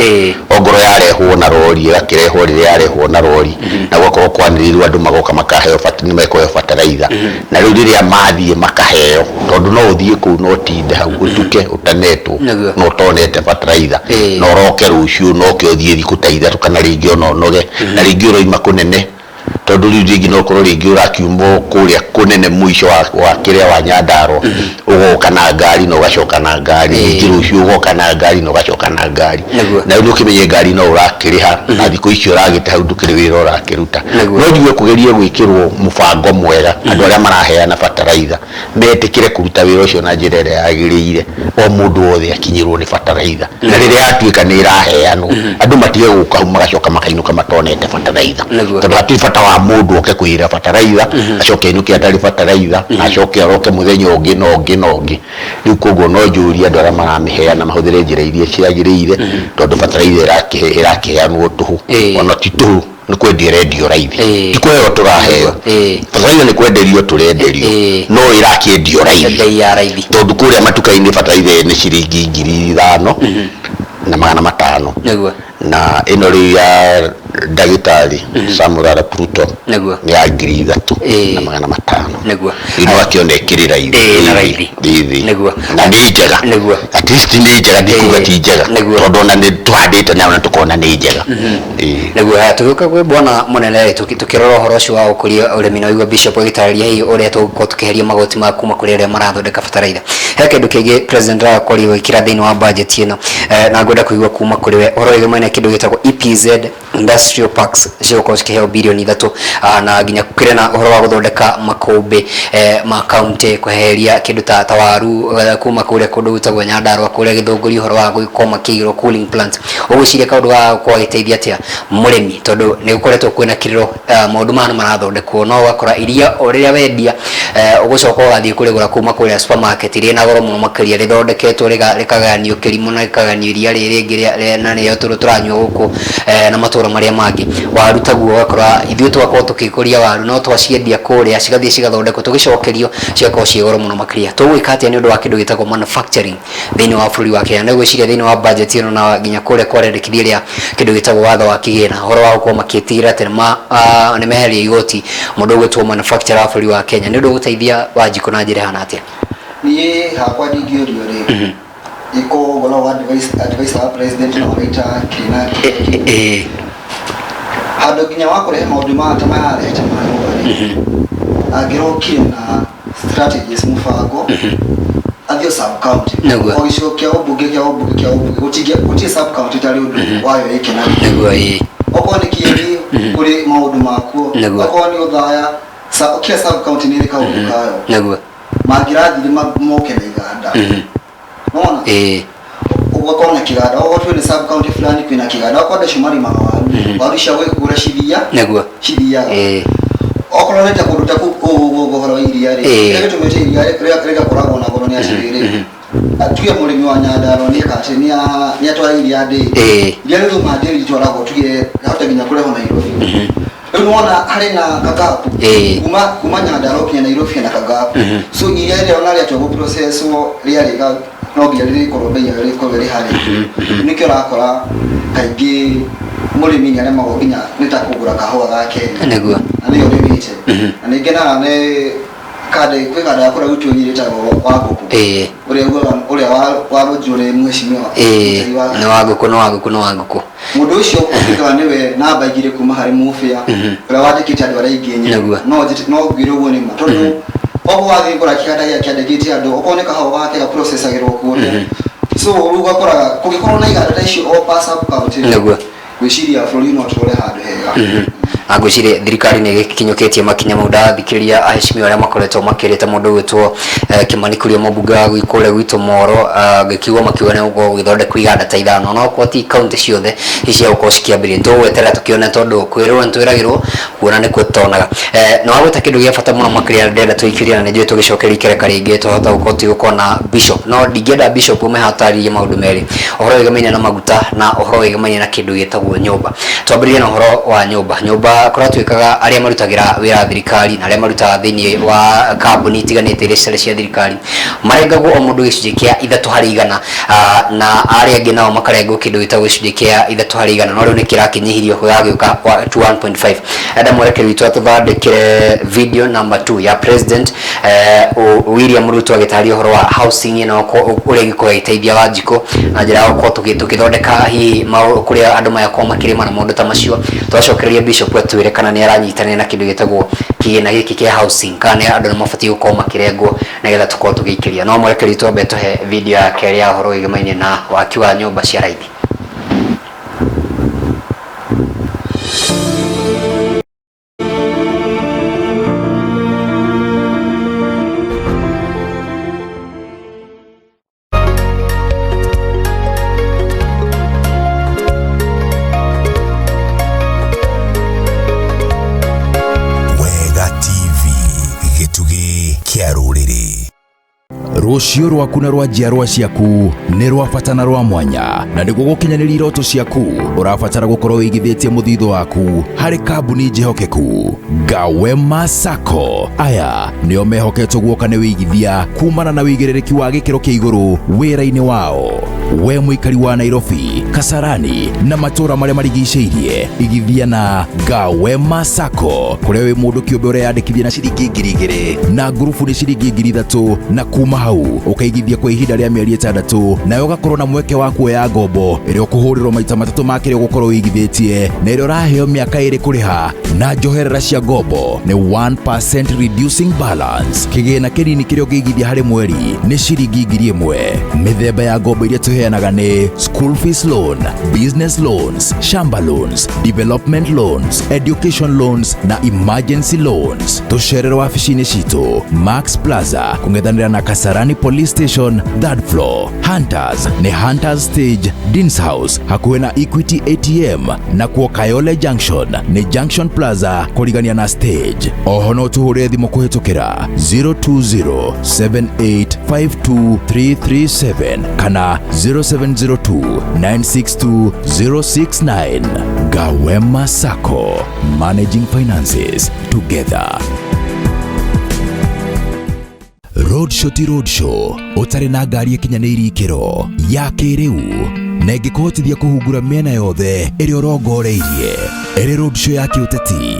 S2: ongorwo yarehwo na rori ĩgakĩrehwo rĩrĩa yarehwo na rori, na gũgakorwo kwanĩrĩirwo andũ magoka makaheo nĩ mekũheo bataraitha. Na rĩu rĩrĩa mathiĩ makaheo, tondũ no ũthiĩ kũu na ũtinde hau ũtuke ũtanetwo na ũtonete bataraitha, na ũroke rũciũ na ũke ũthiĩ thikũ ta ithatũ kana rĩngĩ ona ũnoge, na rĩngĩ ũroima kũnene, tondũ rĩu rĩngĩ no ũkorwo rĩngĩ ũrakiuma o kũrĩa kũnene mũico wa kĩrĩa wa Nyandarua, ũgoka na ngari na ũgacoka na ngari, ningĩ rũciũ ũgoka na ngari na ũgacoka na ngari. Na rĩu nĩ ũkĩmenye ngari no ũrakĩrĩha, na thikũ icio ũragĩte hau ndũkĩrĩ wĩra ũrakĩruta. No njigue kũgerie gwĩkĩrwo mũbango mwega, andũ arĩa maraheana bataraitha metĩkĩre kũruta wĩra ũcio na njĩra ĩrĩa yagĩrĩire, o mũndũ wothe akinyĩrwo nĩ bataraitha. Na rĩrĩa yatuĩka nĩ ĩraheanwo, andũ matige gũka hau magacoka makainũka matonete bataraitha. Tondũ hatirĩ bata wa mũndũ oke kwĩra bataraitha, acoke ainũke atarĩ bataraitha, na acoke aroke mũthenya ũngĩ na ũngĩ na ũngĩ. Rĩu koguo no njũrie andũ arĩa maramĩheana mahũthĩre njĩra iria ciagĩrĩire, tondũ bataraitha ĩrakĩheanwo tũhũ, ona ti tũhũ, nĩ kwendio ĩrendio raithi. Ti kũheo tũraheo. Bataraitha nĩ kwenderio tũrenderio, no ĩrakĩendio raithi.
S1: Bei ya raithi.
S2: Tondũ kũrĩa matuka-inĩ bataraitha nĩ ciringi 5500. Na ĩno rĩu ya ndagĩtarĩ Samuel Arap Ruto nĩ ya 3500. Rĩu no akĩone ĩkĩrĩ raithi.
S1: Na raithi.
S2: Thĩ. Na nĩ njega. At least nĩ njega, ndikuga ti njega. Tondũ ona nĩ tũhandĩte nayo na tũkona nĩ njega.
S1: Nĩguo. Haya, tũgĩũka gwĩ bwana mũnene rĩ, tũkĩrora ũhoro ũcio wa ũkũria ũrĩmi, na ũigua Bishop agĩtarĩria hihi ũrĩa tũgũkorwo tũkĩheria magoti ma kuma kũrĩ arĩa marathondeka bataraitha. He kĩndũ kĩngĩ President arakorirwo agĩkĩra thĩinĩ wa budget ĩno, na ngwenda kũigua kuma kũrĩ we ũhoro wĩgiĩ kĩndũ gĩtagwo EPZ industrial parks cigũkorwo cikĩheo 3 birioni, na nginya kũrĩ na ũhoro wa gũthondeka makũmbĩ ma county, kweheria kĩndũ ta waru kuma kũrĩa kũndũ gwĩtagwo Nyandarua, kũrĩa Gĩthũngũri, ũhoro wa gũkorwo makĩigĩrwo cooling plants. Ũgwĩciria kaũndũ gaka gũkorwo gagĩteithia atĩa mũrĩmi, tondũ nĩ gũkoretwo kwĩna kĩrĩro, maũndũ maya nĩ marathondekwo, no ũgakora iria o rĩrĩa wendia, ũgũcoka ũgathiĩ kũrĩgũra kuma kũrĩa supermarket rĩna goro mũno makĩria, rĩthondeketwo rĩkagayanio kĩrimũ na rĩkagayanio iria rĩrĩ rĩngĩ na nĩyo tũranyua gũkũ na matũra. Matũra marĩa mangĩ waru taguo ũgakora ithuĩ tũgakorwo tũkĩkũria waru no twaciendia kũrĩa cigathiĩ cigathondekwo tũgĩcokerio cigakorwo ciĩ goro mũno makĩria. Tũgwĩka atĩa nĩ ũndũ wa kĩndũ gĩtagwo manufacturing thĩinĩ wa bũrũri wa Kenya? Nĩ gwĩciria thĩinĩ wa budget ĩno na nginya kũrĩa kwarendekithia rĩa kĩndũ gĩtagwo watho wa kĩgĩna, ũhoro wa gũkorwo makĩtigĩrĩra atĩ nĩ meheria igoti mũndũ ũgwĩtwo manufacturer wa bũrũri wa Kenya, nĩ ũndũ ũgũteithia Wanjikũ na njĩra ĩhana atĩa?
S3: Niĩ hakwa ndingĩũrio rĩ, iko ũhoro wa advice wa president na waraita kĩna handũ nginya wa kũrehe maũndũ maya ta maya arehete ma nyũmba rĩ, angĩrokire na strategies, mũbango athiĩ sub county, o gĩcigo kĩa ũmbunge kĩa ũmbunge kĩa ũmbunge, gũtirĩ sub county itarĩ ũndũ wayo ĩkenagia.
S1: Nĩguo, ĩĩ.
S3: Okorwo nĩ Kieni, kũrĩ maũndũ makuo. Okorwo nĩ Othaya, kila sub county nĩ ĩrĩ kaũndũ kayo. Mangĩrathire moke na iganda, nona ũgakorwo na kĩganda, okorwo tuge nĩ sub county fulani kwĩna kĩganda, okorwo andũ acio marĩmaga waru, waru cia gwĩkũra cithia cithiaga. Okorwo nĩ ta kũndũ ta kũu ũguo ũhoro wa iria rĩ, kĩrĩa gĩtũmĩte iria rĩgakoragwo na goro nĩ atĩrĩrĩ, tuge mũrĩmi wa Nyandarua nĩ eka atĩ nĩ atwara iria ndĩri, iria rĩrauma ndĩri rĩtwaragwo, tuge rahota nginya kũrehwo Nairobi. Rĩu nĩwona harĩ na kagapu kuma Nyandarua kinya Nairobi hena kagapu. So iria rĩrĩa ona rĩatua gũprocesswo rĩarĩka, no nginya rĩrĩkorwo bei yayo rĩkorwo ĩrĩ harĩa. Nĩkĩo ũrakora kaingĩ mũrĩmi nĩ aremagwo nginya nĩ ta kũgũra kahũa ga Kenya na nĩyo ũrĩmĩte. Na nĩ ngenaga nĩ kanda, kwĩ kanda ya kũrĩa gwitũ ĩtagwo Wangũkũ, ũrĩa ugaga ũrĩa warũnjirwo nĩ mheshimiwa Mũikarĩri wa
S1: Nĩ Wangũkũ, nĩ Wangũkũ, nĩ Wangũkũ.
S3: Mũndũ ũcio ũtuĩkaga nĩwe namba igĩrĩ kuma harĩ Mũbĩa ũrĩa wandĩkĩte andũ arĩa aingĩ no no ngwĩre ũguo nĩ ma, tondũ okorwo wathiĩ gũkora kĩganda gĩake kĩandĩkĩte andũ, okorwo nĩ kahũa gake gaprocessagĩrwo kũrĩa. So rĩu ũgakoraga kũngĩkorwo na iganda ta icio o per sub county, gwĩciria bũrũri no tũrore handũ hega.
S1: Na ngwĩciria thirikari nĩ ĩgĩkinyũkĩtie makinya mau. Ndathikĩrĩria aheshimiwa arĩa makoretwo makĩrĩte mũndũ ũgwĩtwo Kimani Kuria, mũmbunge wa kũrĩa gwitũ Moro, ngĩkiuga makiuga nĩ gũkorwo gũgĩthondekwo iganda ta ithano, no okorwo ti kaunti ciothe cia gũkorwo cikĩambĩrĩria, tũgweterera tũkĩone, tondũ kwĩrwo nĩ twĩragĩrwo, kuona nĩkuo tũtonaga. Nĩ wagweta kĩndũ gĩa bata mũno makĩria ndĩrenda tũikĩrie, na nĩ njũĩ tũgĩcokeria ikereka rĩngĩ twahota gũkorwo tũgĩkorwo na bishop, no ndingĩenda bishop ume hatarĩrie maũndũ merĩ, ũhoro wĩgamaine na maguta na ũhoro wĩgamaine na kĩndũ gĩtagwo nyũmba. Twambĩrĩrie na ũhoro wa nyũmba. Nyũmba kũratuĩkaga arĩa marutagĩra wĩra thirikari na arĩa marutaga thĩinĩ wa kambuni itiganĩte iria citarĩ cia thirikari marengagwo o mũndũ gĩcunjĩ kĩa 3%, na arĩa angĩ nao makarengwo kĩndũ gĩtagwo gĩcunjĩ kĩa 3%, no rĩu nĩ kĩrakĩnyihirio gĩgagĩũka to 1.5. Enda mwerekeri witũ atũthondekere video number 2 ya President William Ruto agĩtarĩria ũhoro wa housing ĩno, ũrĩa ĩngĩkorwo ĩgĩteithia Wanjikũ na njĩra ya gũkorwo tũgĩthondeka hihi kũrĩa andũ magakorwo makĩrĩma na maũndũ ta macio. Twacokereria bishop atwĩre kana nĩ aranyitanĩra na kĩndũ gĩtagwo kĩgĩna gĩkĩ kĩa housing, kana nĩ andũ nĩ mabatiĩ gũkorwo makĩrengwo nĩgetha tũkorwo tũgĩikĩria. No mwerekeri witũ ambe tũhe video ya kerĩ ya ũhoro wĩgĩmaine na waki wa nyũmba cia raithi.
S4: Wega TV, gĩtugĩ kĩa rũrĩrĩ. Rũciũ rwaku na rwa njiarwa ciaku nĩ rwa bata na rwa mwanya, na nĩguo gũkinyanĩria iroto ciaku ũrabatara gũkorwo wĩigithĩtie mũthithũ waku harĩ kambuni njĩhokeku. Gawema Sacco aya nĩo mehoketwo guoka nĩ wĩigithia kumana na wĩigĩrĩrĩki wa gĩkĩro kĩa igũrũ wĩra-inĩ wao. We mũikari wa Nairobi, Kasarani na matũũra marĩa marigicĩirie, igithia na Gawema Sacco kũrĩa wĩ mũndũ kĩũmbe ũreyandĩkithia na ciringi 2,000 na ngurubu nĩ ciringi 3,000, na kuma hau ũkaigithia kwa ihinda rĩa mĩeri 6, nawe ũgakorwo na mweke wa kuoya ngombo ĩrĩa ũkũhũrĩrwo maita matatũ ma kĩrĩa ũgũkorwo ũigithĩtie, na ĩrĩa ũraheo mĩaka 2 kũrĩha, na njoherera cia ngombo nĩ 1% reducing balance. Kĩgĩna kĩnini kĩrĩa ũngĩigithia harĩ mweri nĩ ciringi 1,000. Mĩthemba ya ngombo iria tũheanaga nĩ school fees loan, business loans, shamba loans, development loans, education loans na emergency loans. Tũcerere wabici-inĩ citũ Max Plaza kũng'ethanĩra na Kasarani. Kasarani Police Station, third floor. Hunters nĩ Hunters Stage, Deans House, hakuhĩ na Equity ATM, na kuo Kayole Junction nĩ Junction Plaza kũrigania na stage. Oho no tũhũre thimũ kũhĩtũkĩra 020-7852337 kana 0702-962-069. Gawema Sacco, managing finances together. Roadshow ti roadshow ũtarĩ na ngari ĩkinyanĩirie ikĩro ya kĩrĩu na ĩngĩkũhotithia kũhungura mĩena yothe ĩrĩa ũrongoreirie, ĩrĩ roadshow ya kĩũteti,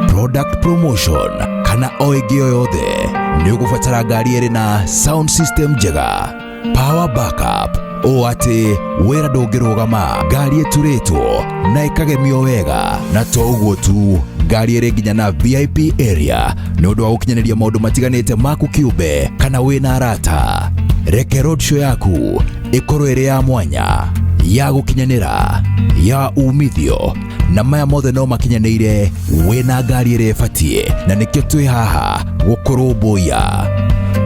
S4: product promotion kana o ĩngĩ o yothe, nĩ ũgũbatara ngari ĩrĩ na sound system njega, power backup, ũũ atĩ wĩra ndũngĩrũgama, ngari ĩturĩtwo na ĩkagemio wega, na to ũguo tu, ngari ĩrĩ nginya na VIP area nĩ ũndũ wa gũkinyanĩria maũndũ matiganĩte maku kĩũmbe kana wĩna arata. Reke roadshow yaku ĩkorwo ĩrĩ ya mwanya, ya gũkinyanĩra, ya umithio, na maya mothe no makinyanĩire wĩna ngari ĩrĩa ĩbatiĩ, na nĩkĩo twĩ haha gũkũrũmbũiya.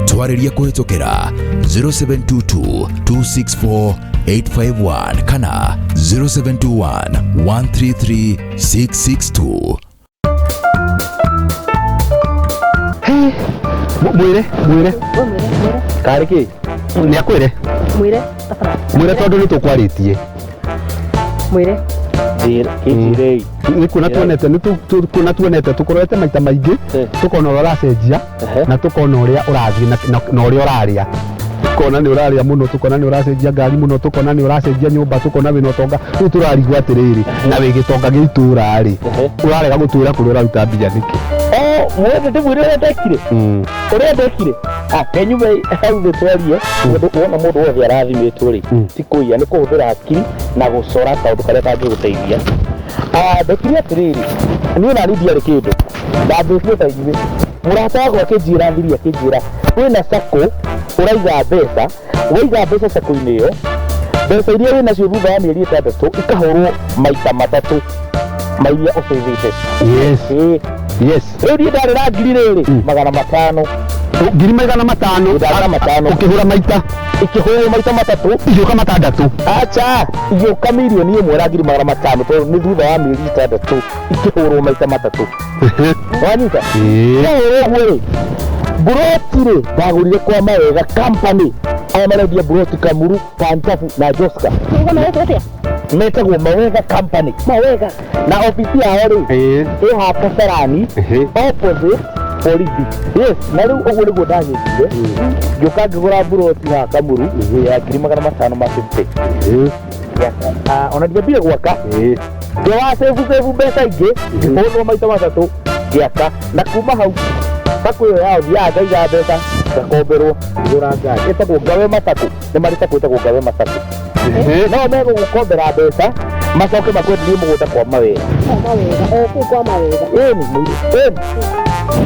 S4: Twarĩrie kũhĩtũkĩra 0722 264 851 kana 0721 133 662.
S5: Mwĩre, mwĩre.
S6: Karĩ kĩ?
S5: Nĩ akwĩre.
S7: Mwĩre tafadhali.
S5: Mwĩre tondũ nĩ tũkwarĩtie.
S7: Mwĩre.
S6: Njĩra, kĩnjĩrei.
S5: Nĩ kuona tuonete, nĩ kuona tuonete tũkorete maita maingĩ, tũkona ũrĩa ũracenjia na tũkona ũrĩa ũrathiĩ na ũrĩa ũrarĩa. Tũkona nĩ ũrarĩa mũno, tũkona nĩ ũracenjia ngari mũno, tũkona nĩ ũracenjia nyũmba, tũkona wĩna ũtonga. Rĩu tũrarigwo atĩrĩrĩ, na wĩ gĩtonga gĩa itũũra rĩ, ũrarega gũtwĩra kũrĩa ũraruta mbia nĩkĩ?
S6: Mwende ndĩmwĩre ũrĩa ndekire. Ũrĩa ndekire. Kenyume hau thĩ twarie, wona mũndũ wothe arathimĩtwo rĩ, ti kũiya, nĩ kũhũthĩra hakiri na gũcora kaũndũ karĩa kangĩgũteithia. Ndekire atĩrĩrĩ, niĩ nani ndiarĩ kĩndũ, ndambĩtie ta inyuĩ. Mũrata wakwa akĩnjĩra thiri, akĩnjĩra kwĩna sacco ũraiga mbeca, waiga mbeca sacco-inĩ ĩyo, mbeca iria wĩ nacio thutha wa mĩeri 6 ikahũrwo maita matatũ ma iria ũcĩvĩte.
S5: Yes. Yes.
S6: Rĩu niĩ ndarĩ na ngiri rĩrĩ, 500.
S5: Ngiri 500.
S6: Ndarĩ na matano.
S5: Ũkĩhũra maita.
S6: Ikĩhũrwo maita matatũ.
S5: Igĩũka matandatũ.
S6: Acha, igĩũka 1,000,000 na ngiri 500, tondũ nĩ thutha wa mĩeri 6 ikĩhũrwo maita matatũ. Wanyita? Ikĩhũrwo ũguo rĩ, mburoti rĩ, ndagũrire kwa Mawega company. Aya marendia mburoti Kamuru, Kanjabu na Joska. Metagwo Mawega company. Mawega. Na ofisi yao rĩ, ĩ haha Kasarani, opposite borithi. Yes, na rĩu ũguo nĩguo ndagĩkire. Ngĩũka ngĩgũra mburoti haha Kamuru ya ngiri 550. Ona ndiambire gwaka. Ngĩoya save save mbeca ingĩ, ngĩhũrwo maita matatũ, ngĩaka. Na kuma hau sacco ĩyo yao thiaga ngaiga mbeca, ngakomberwo, ngĩgũra ngari. Ĩtagwo Ngawema Sacco. Nĩ marĩ sacco ĩtagwo Ngawema Sacco. No megũgũkombera mbeca, macoke makwenderie mũgũnda kwa Mawega.
S7: Kwa Mawega, o kũu kwa Mawega.
S6: Ĩni, mũirũ, ĩni.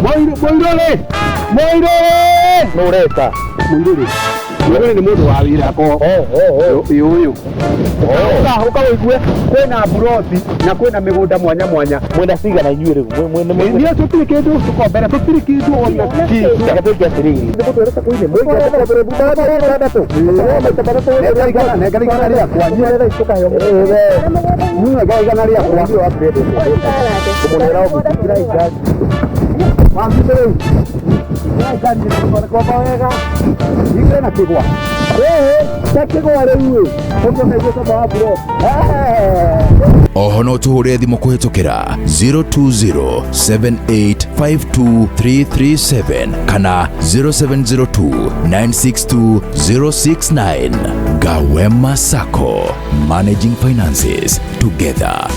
S5: Mũirũ, mũirũ rĩ, mũirũ rĩ.
S6: Nũ ũreta?
S5: Mũirũ rĩ. Mũirũ rĩ nĩ mũndũ wa wĩra ko. Ũyũ, ũyũ. Ũka ũigue, kwĩna mburoti na kwĩna mĩgũnda mwanya mwanya.
S6: Mwĩna cigana inyuĩ rĩu?
S5: Niĩ tũtirĩ kĩndũ tũkombere, tũtirĩ kĩndũ ona kĩ.
S6: Reke twĩke atĩrĩrĩ. Nĩ mũtwĩre sacco-inĩ, mũige mbeca mbere thutha wa mĩeri 6. Maita matatũ.
S5: Nengera igana, nengera igana rĩakwa. Niĩ nengera igana rĩakwa.
S6: Kũmũnera ũguo, ingĩra ingari.
S5: Wambite rĩu. Ingĩra ingari, nĩtũtware kwa Mawega. Ingĩre na kĩgwa. Ta kĩgwa rĩu ĩ. Ũngĩona ithuĩ ta wa mburoti.
S4: Oho no tũhũre thimũ kũhĩtũkĩra 020-7852337 kana 0702 962 069. Gawema Sacco, managing finances together.